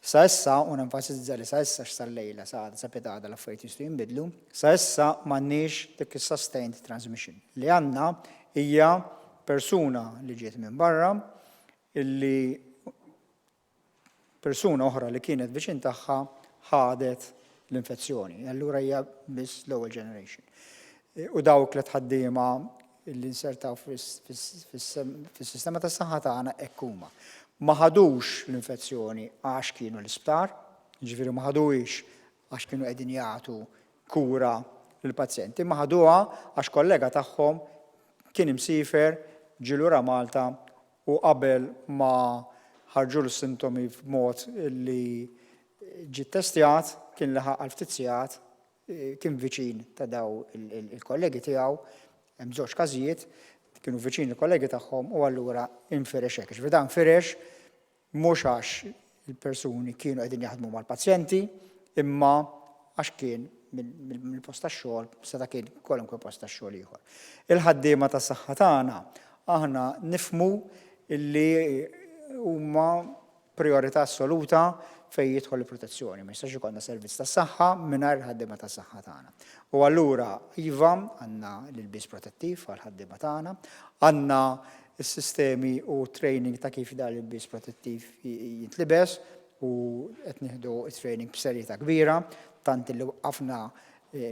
Sa issa, u nenfasizza li sa issa x'sal-lejla, sa għada, sa pitgħada l-affarijiet jistgħu jinbidlu, sa issa m'għandniex dik is-sustained transmission. Li għandna hija persuna li ġiet minn barra illi persuna oħra li kienet viċin tagħha ħadet l-infezzjoni. Allura hija biss l-ewwel generation. U dawk li tħaddiema li insertaw fis-sistema tas-saħħa tagħna hekk huma. Ma ħadux l-infezzjoni għax kienu l-isptar, ġifieri ma ħaduhiex għax kienu qegħdin jagħtu kura lill-pazjenti, ma ħaduha għax kollega tagħhom kien imsiefer ġie lura Malta u qabel ma ħarġulu s-sintomi b'mod li ġie ttestjat, kien laħaq għal ftit sigħat, kien viċin ta' daw il-kollegi tiegħu, hemm żewġ każijiet, kienu viċin il-kollegi tagħhom u allura infirex hekk. Ġifieri dan firex mhux għax il-persuni kienu qegħdin jaħdmu mal-pazjenti, imma għax kien mill-post tax-xogħol, seta' kien kwalunkwe post tax-xogħol ieħor. Il-ħaddiema tas-saħħa tagħna aħna nifhmu li huma prijorità assoluta fejn jidħol il-protezzjoni. Ma jistax ikollna servizz tas-saħħa mingħajr il-ħaddiema tas-saħħa tagħna. U allura iva għandna l-ilbies protettiv għall-ħaddiema tagħna, għandna s-sistemi u training ta' kif dan l-ilbies protettiv jintlibes u qed nieħdu t-training b'serjetà kbira, tant li waqqafna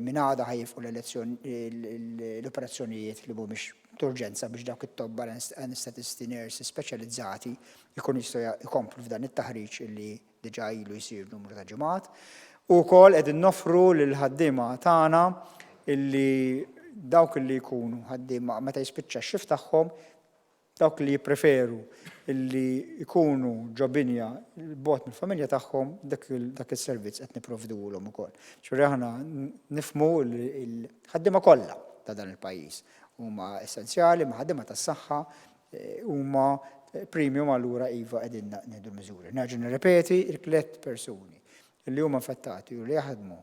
minn għada ħa jifqu l-operazzjonijiet li mhumiex t'urġenza biex dawk it-tobba anestetisti, nurses speċjalizzati jkunu jistgħu jkomplu f'dan it-taħriġ li diġà ilu jsir numru ta' ġimgħat. U wkoll qegħdin noffru lill-ħaddiema tagħna illi dawk li jkunu ħaddiema meta jispiċċa x-shift tagħhom, dawk li jippreferu illi jkunu ġo binja 'l bogħod mill-familja tagħhom, dak is-servizz qed nipprovduhulhom ukoll. Ġifieri aħna nifhmu li l-ħaddiema kollha ta' dan il-pajjiż huma essenzjali, imma ħaddiema tas-saħħa huma premium allura iva qegħdin nieħdu l-miżuri. Nerġa' nirrepeti, il-tlett persuni li huma infettati u li jaħdmu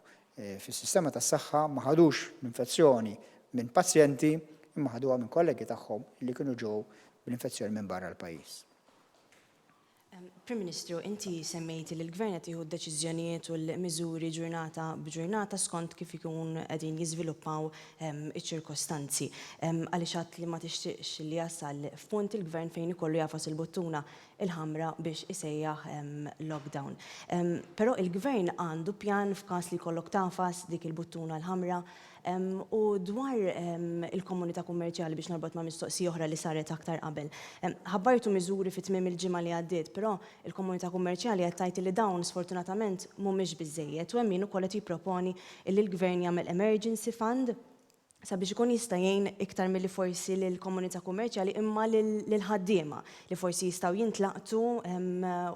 fis-sistema tas-saħħa ma ħadux l-infezzjoni minn pazjenti imma ħaduha minn kollegi tagħhom li kienu ġew bl-infezzjoni minn barra l-pajjiż. Prim Ministru, inti semmejt li l-Gvern qed jieħu d-deċiżjonijiet u l-miżuri ġurnata b'ġurnata skont kif ikun qegħdin jiżviluppaw iċ-ċirkostanzi. Għaliex għedt li ma tixtieqx li jasal f'punt il-Gvern fejn ikollu jagħfas il-buttuna l-ħamra biex isejjaħ lockdown. Però il-Gvern għandu pjan f'każ li jkollok tagħfas dik il-buttuna l-ħamra. U dwar il-komunità kummerċjali biex norbot ma' mistoqsija oħra li saret aktar qabel. Ħabbartu miżuri fi tmiem il-ġimgħa li għaddiet, però il-komunità kummerċjali qed tgħid li dawn sfortunatament mhumiex biżżejjed u hemm min ukoll qed jipproponi li l-Gvern jagħmel emergency fund sabiex ikun jista' jgħin iktar milli forsi lill-komunità kummerċjali imma lill-ħaddiema li forsi jistgħu jintlaqtu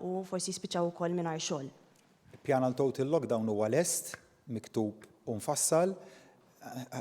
u forsi jispiċċaw ukoll mingħajr xogħol. Il-pjan għal total lockdown huwa lest, miktub u mfassal,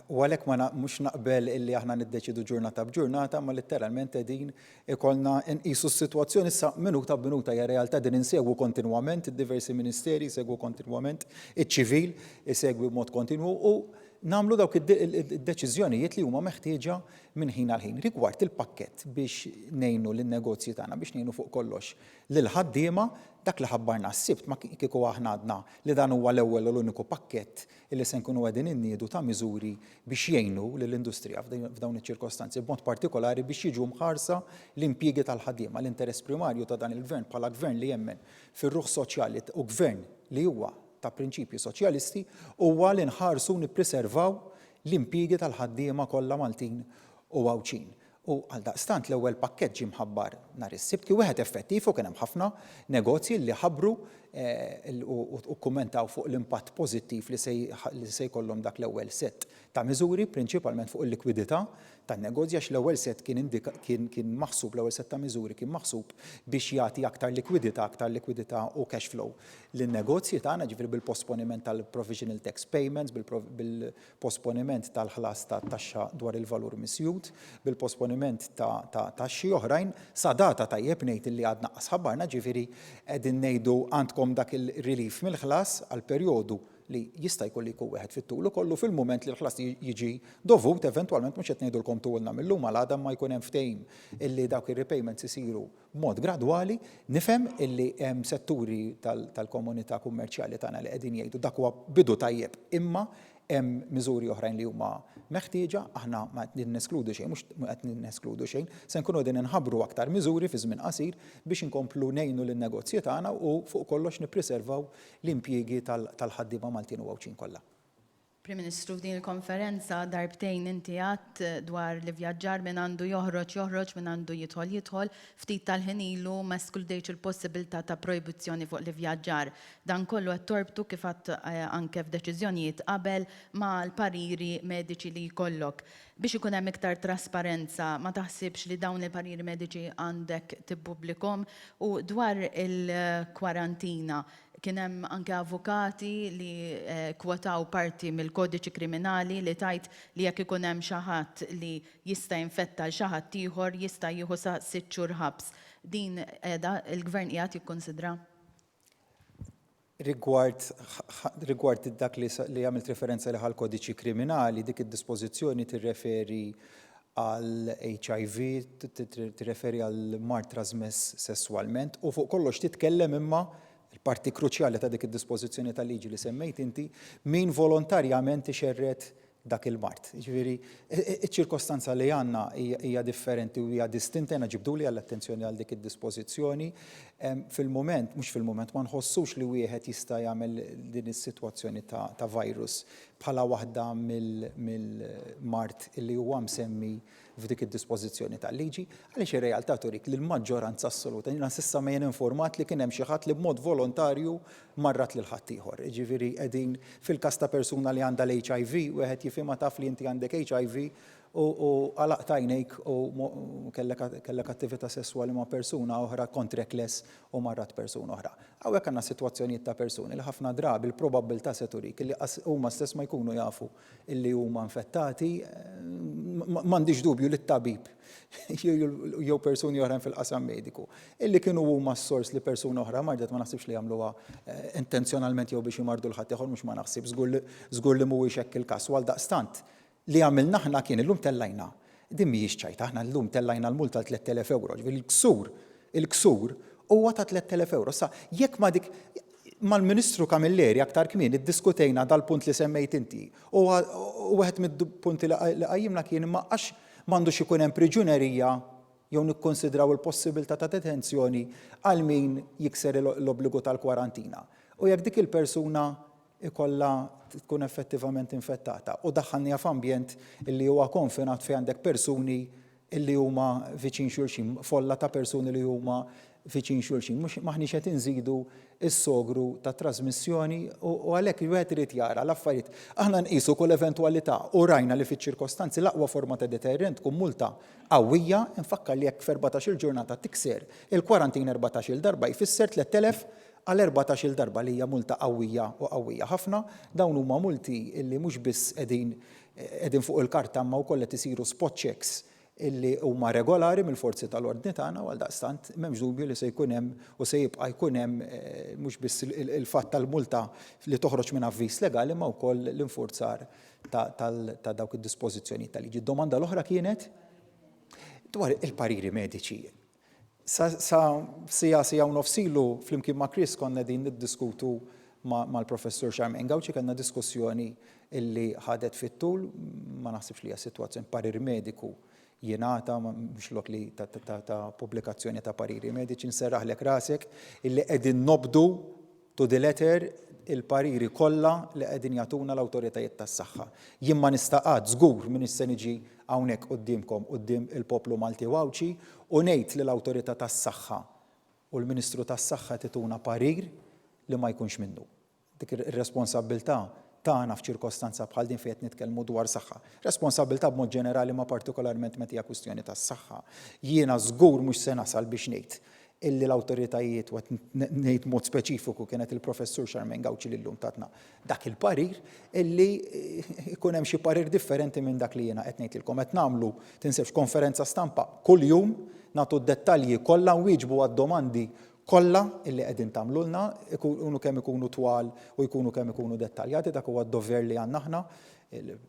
u għalhekk ma mhux naqbel illi aħna niddeċidu ġurnata b'ġurnata, ma litteralment qegħdin ikollna nqisu s-sitwazzjoni issa minuta b'minuta hija realtà din insegwu kontinwament, id-diversi ministeri jsegwu kontinwament, iċ-ċivil isegwi b'mod kontinwu u. nagħmlu dawk id-deċiżjonijiet li huma meħtieġa minn ħin għal ħin. Rigward il-pakkett biex ngħinu lin-negozji tagħna, biex ngħinu fuq kollox lill-ħaddiema, dak li ħabbarna s-Sibt ma kieku aħna għadna li dan huwa l-ewwel u l-uniku pakkett illi se nkunu qegħdin inniedu ta' miżuri biex jgħinu lill-industrija f'dawn iċ-ċirkostanzi, b'mod partikolari biex jiġu mħarsa l-impjiegi tal-ħaddiema. L-interess primarju ta' dan il-Gvern bħala Gvern li jemmen fir-ruħ soċjali u Gvern li huwa ta' prinċipji soċjalisti huwa li nħarsu u nippriservaw l-impjiegi tal-ħaddiema kollha Maltin u Għawdxin. U għaldaqstant l-ewwel pakkett ġie mħabbar nhar is-Sibt, kien wieħed effettiv u kien hemm ħafna negozji li ħabbru u kkummentaw fuq l-impatt pożittiv li se jkollhom dak l-ewwel sett ta' miżuri, prinċipalment fuq il-likwidità tan-negozji għax l-ewwel sett kien kien kien maħsub, l-ewwel sett ta' miżuri kien maħsub biex jagħti aktar likwidità, aktar likwidità u cash flow lin-negozji tagħna, jiġifieri bil-posponiment tal-provisional tax payments, bil-posponiment tal-ħlas ta' taxxa dwar il-valur miżjud, bil-posponiment ta' ta' taxxi oħrajn, sa data tajjeb ngħid illi għadna qas ħabbarna, jiġifieri qegħdin ngħidu għandkom dak il-relief mill-ħlas għal perjodu li jista' jkun li jkun wieħed fit-tul ukoll u fil-mument li l-ħlas jiġi dovut eventwalment mhux qed ngħidulkom tuwulna mil-lum għal għada imma jkun hemm ftehim illi dawk ir-repayments isiru b'mod gradwali. Nifhem illi hemm setturi tal-komunità kummerċjali tagħna li qegħdin jgħidu dak huwa bidu tajjeb imma hemm miżuri oħrajn li huma meħtieġa, aħna ma qed neskludu xejn, mhux qed neskludu xejn, se nkunu qegħdin inħabbru aktar miżuri fi żmien qasir biex inkomplu ngħinu lin-negozji tagħna u fuq kollox nippriservaw l-impjiegi tal-ħaddiema Maltin u Għawdxin kollha. Prim Ministru, f'din il-konferenza darbtejn inti għedt dwar l-ivvjaġġar min għandu joħroġ joħroġ, min għandu jidħol jidħol. Ftit tal-ħin ilu ma eskludejtx il-possibilità ta' projbizzjoni fuq l-ivvjaġġar. Dan kollu qed torbtu kif għedt anke f'deċiżjonijiet qabel mal-pariri mediċi li jkollok. Biex ikun hemm iktar trasparenza ma taħsibx li dawn il-pariri mediċi għandek tippubblikhom? U dwar il-kwarantina, Kien hemm anke avukati li kkwotaw parti mill-Kodiċi Kriminali li tgħid li jekk ikun hemm xi ħadd li jista' jinfetta 'l xi ħadd ieħor jista' jieħu sa sitt xhur ħabs. Din qiegħda, il-Gvern qiegħed jikkunsidra? Rigward rigward dak li li għamilt referenza għalih għall-Kodiċi Kriminali, dik id-dispożizzjoni tirreferi għal HIV, tirreferi għal mard trasmess sesswalment u fuq kollox titkellem imma l-parti kruċjali ta' dik id-dispożizzjoni tal-liġi li semmejt inti, min volontarjament ixerred dak il-mard. Jiġifieri, iċ-ċirkostanza li għandna hija differenti u hija distinta, jiena ġibduli għall-attenzjoni għal dik id-dispożizzjoni. Fil-mument, mhux fil-mument, ma nħossux li wieħed jista' jagħmel din is-sitwazzjoni ta' virus bħala waħda mill-mard li huwa msemmi f'dik id-dispożizzjoni tal-liġi, għaliex ir-realtà turik li l-maġġoranza assoluta, jiena s'issa ma jien informat li kien hemm xi ħadd li b'mod volontarju marrad lil ħaddieħor. Jiġifieri qegħdin fil-każ ta' persuna li għandha l-HIV, wieħed jifhimha taf li inti għandek HIV u għalaqt għajnejk u kellek attività sesswali ma' persuna oħra, kont reckless u marrat persuna oħra. Hawnhekk għandna sitwazzjonijiet ta' persuni li ħafna drabi l-probabbiltà se turik li qas huma stess ma jkunu jafu illi huma infettati. M'għandix dubju li t-tabib jew persuni oħrajn fil-qasam mediku illi kienu huma s-sors li persuna oħra mardet ma naħsibx li jagħmluha eh, intenzjonalment jew biex imardu l-ħaddieħor mhux ma naħsib żgur li mhuwiex hekk il-każ. U għaldaqstant Li għamilna aħna kien illum tellajna, din mhijiex ċajta, aħna llum tellajna l-multa għal 3,000 ewro, ġifieri l-ksur, il-ksur huwa ta' 3,000 ewro. Issa, jekk ma dik, mal-Ministru Camilleri aktar kmieni ddiskutejna dal-punt li semmejt inti u wieħed mid-punti li qajjimna kien imma għax m'għandux ikun hemm priġunerija jew nikkunsidraw il-possibilità ta' detenzjoni għal min jikser l-obbligu tal-kwarantina. U jekk dik il-persuna ikollha tkun effettivament infettata u daħħalniha f'ambjent illi huwa konfinat fejn għandek persuni illi huma viċin xulxin, folla ta' persuni li huma viċin xulxin. Mhux m'aħniex qed inżidu s-sogru ta' trasmissjoni u għalhekk wieħed irid jara l-affarijiet. Aħna nqisu kull eventwalità u rajna li fiċ-ċirkostanzi l-aqwa forma ta' deterrent tkun multa qawwija, infakkar li jekk f'erbatax-il ġurnata tikser il-kwarantina erbatax-il darba jfisser 3,000 għal erbatax-il darba li hija multa qawwija u qawwija ħafna. Dawn huma multi li mhux biss qegħdin qegħdin fuq il-karta imma wkoll qed isiru spot checks. illi huma regolari mill-forzi tal-ordni tagħna u għaldaqstant m'hemmx dubju li se jkun hemm u se jibqa' jkun hemm mhux biss il-fatt tal-multa li toħroġ minn avviż legali imma wkoll l-infurzar ta' dawk id-dispożizzjonijiet ta' liġi. Id-domanda l-oħra kienet dwar il-pariri mediċi. Sa siegħa, siegħa u nofs ilu flimkien ma' Chris konna qegħdin niddiskutu mal-Professur Charmaine Gauci, kellna diskussjoni illi ħadet fit-tul, ma naħsibx li hija sitwazzjoni parir mediku jingħata, mhux lok li ta' pubblikazzjoni ta' pariri mediċi, nserraħlek rasek illi qegħdin nobdu to the letter il-pariri kollha li qegħdin jagħtuna l-awtoritajiet tas-saħħa. Jien ma nista' qatt, żgur m'iniex se niġi hawnhekk quddiemkom, quddiem il-poplu Malti u Għawdxi u ngħid li l-awtorità tas-saħħa u l-Ministru tas-Saħħa qed ituna parir li ma jkunx minnu. Dik ir-responsabbiltà tagħna f'ċirkostanza bħal din fejn qed nitkellmu dwar saħħa. Responsabbiltà b'mod ġenerali ma partikolarment meta hija kwistjoni tas-saħħa. Jiena żgur mhux se nasal biex ngħid illi l-awtoritajiet, u qed ngħid b'mod speċifiku kienet il-Professur Charmaine Gauci li llum tatna dak il-parir, illi jkun hemm xi parir differenti minn dak li jiena qed ngħidilkom. Qed nagħmlu, tinsewx, konferenza stampa kuljum, nagħtu d-dettalji kollha, nwieġbu għad-domandi kollha illi qegħdin tagħmlulna, ikunu kemm ikunu twal u jkunu kemm ikunu dettaljati, dak huwa d-dover li għandna aħna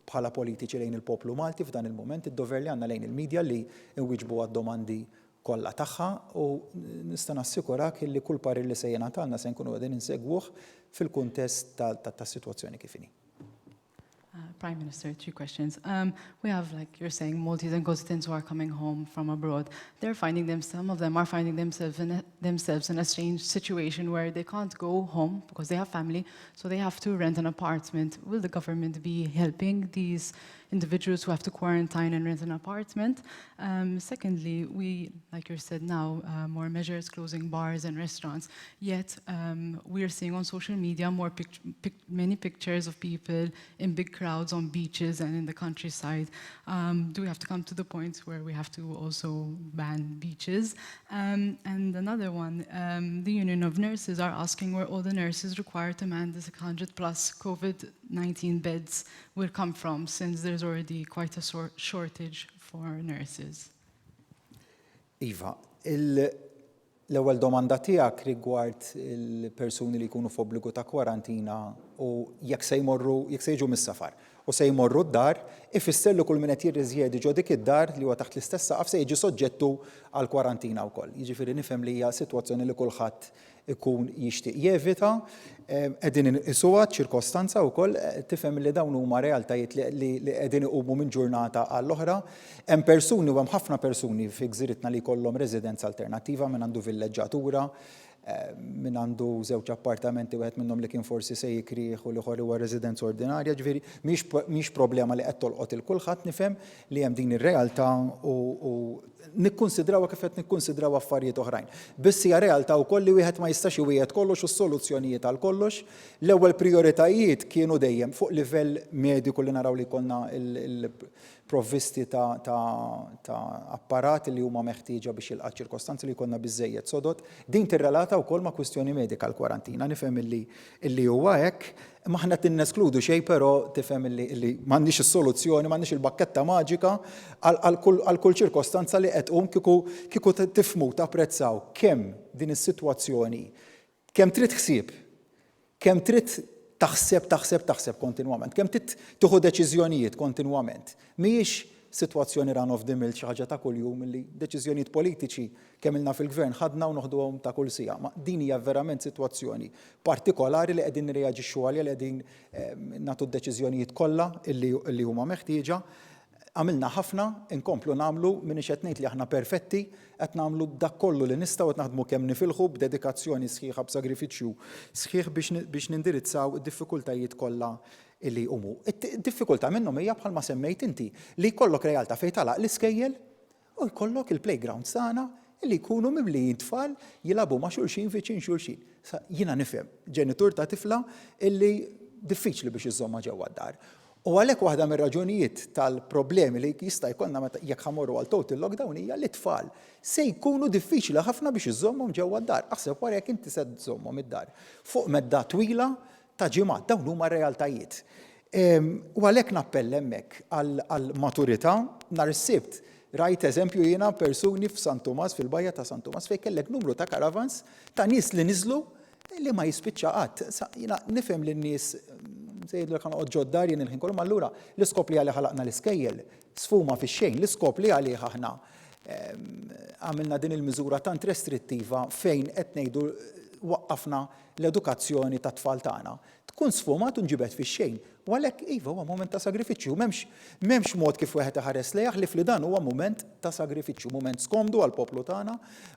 bħala politiċi lejn il-poplu Malti f'dan il-mument, id-dover li għandna lejn il-media li nwieġbu għad-domandi kollha tagħha u nista' nassikurak illi kull parir li se jingħatalna se nkunu qegħdin insegwuh fil-kuntest tas-sitwazzjoni kif inhi. Prime Minister, three questions. Um, we have, like you're saying, Maltese and Gozitans who are coming home from abroad. They're finding them, some of them are finding themselves in a, themselves in a strange situation where they can't go home because they have family, so they have to rent an apartment. Will the government be helping these individuals who have to quarantine and rent an apartment? Um, secondly, we, like you said now, uh, more measures, closing bars and restaurants. Yet um, we are seeing on social media more pic pic many pictures of people in big crowds on beaches and in the countryside. Um, do we have to come to the point where we have to also ban beaches? Um, and another one, um, the Union of Nurses are asking where all the nurses required to man the 600 plus COVID-19 beds will come from, since there's already quite a shortage for nurses. Iva, l-ewwel domanda tiegħek rigward il-persuni li jkunu f'obbligu ta' kwarantina u jekk se jmorru, jekk se jiġu mis-safar u se jmorru d-dar, ifisser li kull min qed jirriżjedi ġo dik id-dar li huwa taħt l-istess saqaf se jiġi soġġettu għal kwarantina wkoll. Jiġifieri nifhem li hija sitwazzjoni li kulħadd ikun jixtieq jevita, qegħdin inqisuha ċ-ċirkostanza wkoll, tifhem li dawn huma realtajiet li qegħdin iqumu minn ġurnata għall-oħra. Hemm persuni u hemm ħafna persuni fi gżiritna li jkollhom residenza alternattiva, min għandu villeġġatura, min għandu żewġ appartamenti wieħed minnhom li kien forsi se jikrih u l-ieħor huwa residenza ordinarja, ġifieri mhix problema li qed tolqot il kulħadd nifhem li hemm din ir-realtà u nikkunsidrawha kif qed nikkunsidraw affarijiet oħrajn. Biss hija realtà wkoll li wieħed ma jistax iwiegħed kollox u s-soluzzjonijiet għal kollox. L-ewwel prijoritajiet kienu dejjem fuq livell mediku li naraw li jkollna l-provvisti ta' apparat li huma meħtieġa biex jilqa' ċ-ċirkostanzi li jkollna biżżejjed sodod. Din tirrelata wkoll ma' kwistjoni medika l-kwarantina. Nifhem illi huwa hekk. M'aħna qed neskludu xejn però tifhem illi illi m'għandniex is-soluzzjoni, m'għandniex il-bakketta maġika għal kull ċirkostanza li qed tqum kieku kieku tifhmu tapprezzaw kemm din is-sitwazzjoni kemm trid ħsieb, kemm trid taħseb, taħseb, taħseb kontinwament, kemm trid tieħu deċiżjonijiet kontinwament. Mhijiex sitwazzjoni run of the mill xi ħaġa ta' kuljum illi deċiżjonijiet politiċi kemm ilna fil-gvern ħadna u noħduhom ta' kull siegħa. Ma din hija verament sitwazzjoni partikolari li qegħdin nirreaġixxu għaliha li qegħdin nagħtu d-deċiżjonijiet kollha illi huma meħtieġa. Għamilna ħafna, inkomplu nagħmlu, m'iniex qed ngħid li aħna perfetti, qed nagħmlu dak kollu li nistgħu, qed naħdmu kemm nifilħu b'dedikazzjoni sħiħa, b'sagrifiċċju sħiħ biex nindirizzaw id-diffikultajiet kollha illi jqumu. Id-diffikultà minnhom hija bħalma semmejt inti, li jkollok realtà fejn tagħlaq l-iskejjel u jkollok il-playgrounds tagħna li jkunu mimlijin tfal jilagħbu ma' xulxin viċin xulxin. Sa jiena nifhem ġenitur ta' tifla illi diffiċli biex iżżommha ġewwa d-dar. U għalhekk waħda mir-raġunijiet tal-problemi li jista' jkollna meta jekk ħa mmorru għal total lockdown hija li t-tfal se jkunu diffiċli ħafna biex iżżommhom ġewwa d-dar. Aħseb wara jekk inti se żżommhom id-dar fuq medda twila ta' ġimgħat. Dawn huma r-realtajiet. U għalhekk nappella hemmhekk għall-maturità. Nhar is-Sibt Rajt eżempju jiena persuni f'San Tumas, fil-bajja ta' San Tumas fejn kellek numru ta' caravans ta' nies li niżlu li ma jispiċċa qatt. Jiena nifhem li n-nies se jgħidulek ħa noqgħod ġod-dar jien il-ħin kollu, ma allura l-iskop li għalih ħalaqna l-iskejjel sfuma fix-xejn, l-iskop li għalih aħna għamilna din il-miżura tant restrittiva fejn qed ngħidu waqqafna l-edukazzjoni tat-tfal tagħna. Tkun sfumat u nġibed fix-xejn. U għalhekk iva huwa mument ta' sagrifiċċju. M'hemmx m'hemmx mod kif wieħed iħares lejh ħlief li dan huwa mument ta' sagrifiċċju, mument skomdu għall-poplu tagħna,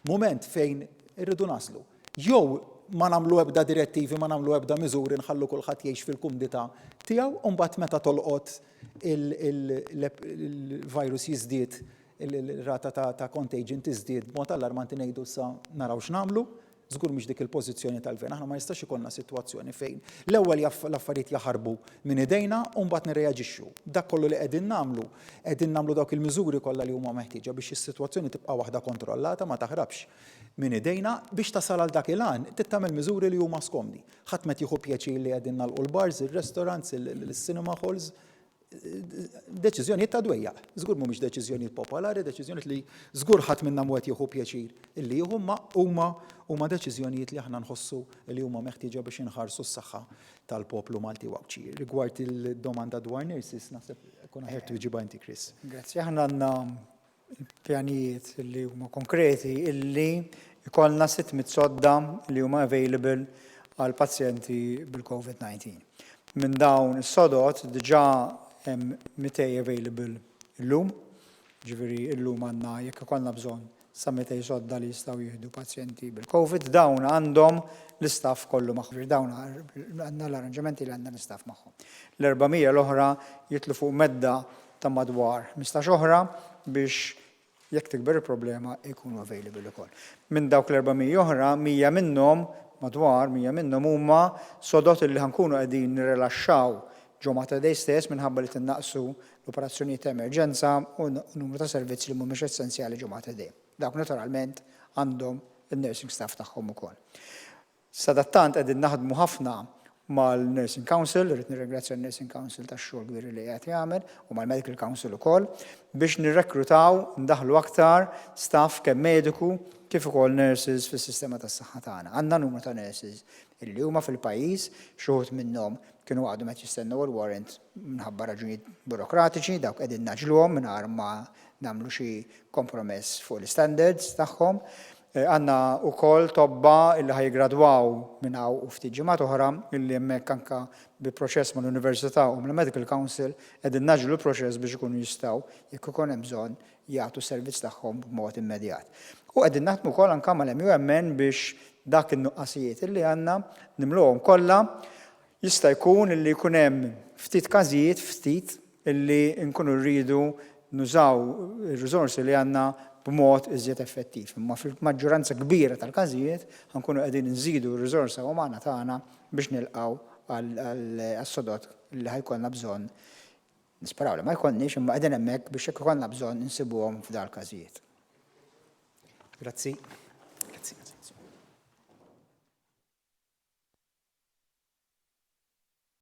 mument fejn irridu nagħżlu. Jew ma nagħmlu ebda direttivi, ma nagħmlu ebda miżuri nħallu kulħadd jgħix fil-kumdità tiegħu u mbagħad meta tolqot il-virus jiżdied, il-rata ta' contagion tiżdied b'mod allarmanti ngħidu issa naraw x'nagħmlu. Żgur mhix dik il-pożizzjoni tal-Gvern. Aħna ma jistax ikollna sitwazzjoni fejn l-ewwel l-affarijiet jaħarbu minn idejna u mbagħad nirreaġixxu. Dak kollu li qegħdin nagħmlu, qegħdin nagħmlu dawk il-miżuri kollha li huma meħtieġa biex is-sitwazzjoni tibqa' waħda kontrollata, ma taħrabx minn idejna. Biex tasal għal dak il-għan, trid tagħmel miżuri li huma skomdi. Ħadd m'qed jieħu pjaċir li qegħdin nagħlqu l-bars, ir-restaurants, il-cinema halls. Deċiżjonijiet ta' dwejjaq. Żgur mhumiex deċiżjonijiet popolari, deċiżjonijiet li żgur ħadd minna mhu qed jieħu pjaċir illi jieħu, imma huma huma deċiżjonijiet li aħna nħossu li huma meħtieġa biex inħarsu s-saħħa tal-poplu Malti u Għawdxi. Rigward il-domanda dwar nurses, naħseb ikun aħjar twieġibha inti Chris. Grazzi. Aħna għandna pjanijiet li huma konkreti illi jkollna 600 sodda li huma available għal pazjenti bil-COVID-19. Minn dawn is-sodod diġà hemm 200 available illum, ġifieri illum għandna jekk ikollna bżonn sa 200 sodda li jistgħu jieħdu pazjenti bil-COVID, dawn għandhom l-istaff kollu magħhom. Ġifieri dawn għandna l-arranġamenti li għandna l-istaff magħhom. L-400 l-oħra jidħlu fuq medda ta' madwar 15 oħra biex jekk tikber il-problema jkunu available ukoll. Minn dawk l-400 oħra, 100 minnhom, madwar 100 minnhom huma sodod illi ħa nkunu qegħdin nirrilaxxaw ġo Mater Dei stess minħabba li tinnaqqsu l-operazzjonijiet ta' emerġenza u numru ta' servizzi li mhumiex essenzjali ġo Mater Dei. Dawk naturalment għandhom in-nursing staff tagħhom ukoll. Sadattant qegħdin naħdmu ħafna mal-Nursing Council, irrid nirringrazzja n-Nursing Council tax-xogħol kbir li qiegħed jagħmel u mal-Medical Council ukoll biex nirrekrutaw, ndaħħlu aktar staff kemm mediku kif ukoll nurses fis-sistema tas-saħħa tagħna. Għandna numru ta' nurses illi huma fil-pajjiż, xi wħud minnhom kienu għadhom qed jistennew il-warrant minħabba raġunijiet burokratiċi, dawk qegħdin ngħaġġluhom mingħajr ma nagħmlu xi kompromess fuq l-istandards tagħhom. Għandna wkoll tobba illi ħa jiggradwaw minn hawn u ftit ġimgħat oħra illi hemmhekk anke bi proċess mal-Università u mal-Medical Council qegħdin ngħaġġlu l-proċess biex ikunu jistgħu, jekk ikun hemm bżonn, jagħtu s-servizz tagħhom b'mod immedjat. U qegħdin naħdmu wkoll anke mal-MUMN biex dak in-nuqqasijiet illi għandna nimluhom kollha. Jista' jkun illi jkun hemm ftit każijiet, ftit, illi nkunu rridu nużaw ir-riżorsi li għandna b'mod iżjed effettiv. Imma fil-maġġoranza kbira tal-każijiet ħa nkunu qegħdin inżidu r-riżorsa umana tagħna biex nilqgħu għas-sodod li ħa jkollna bżonn, nisperaw li ma jkollniex, imma qegħdin hemmhekk biex jekk ikollna bżonn insibuhom f'dal-każijiet. Grazzi.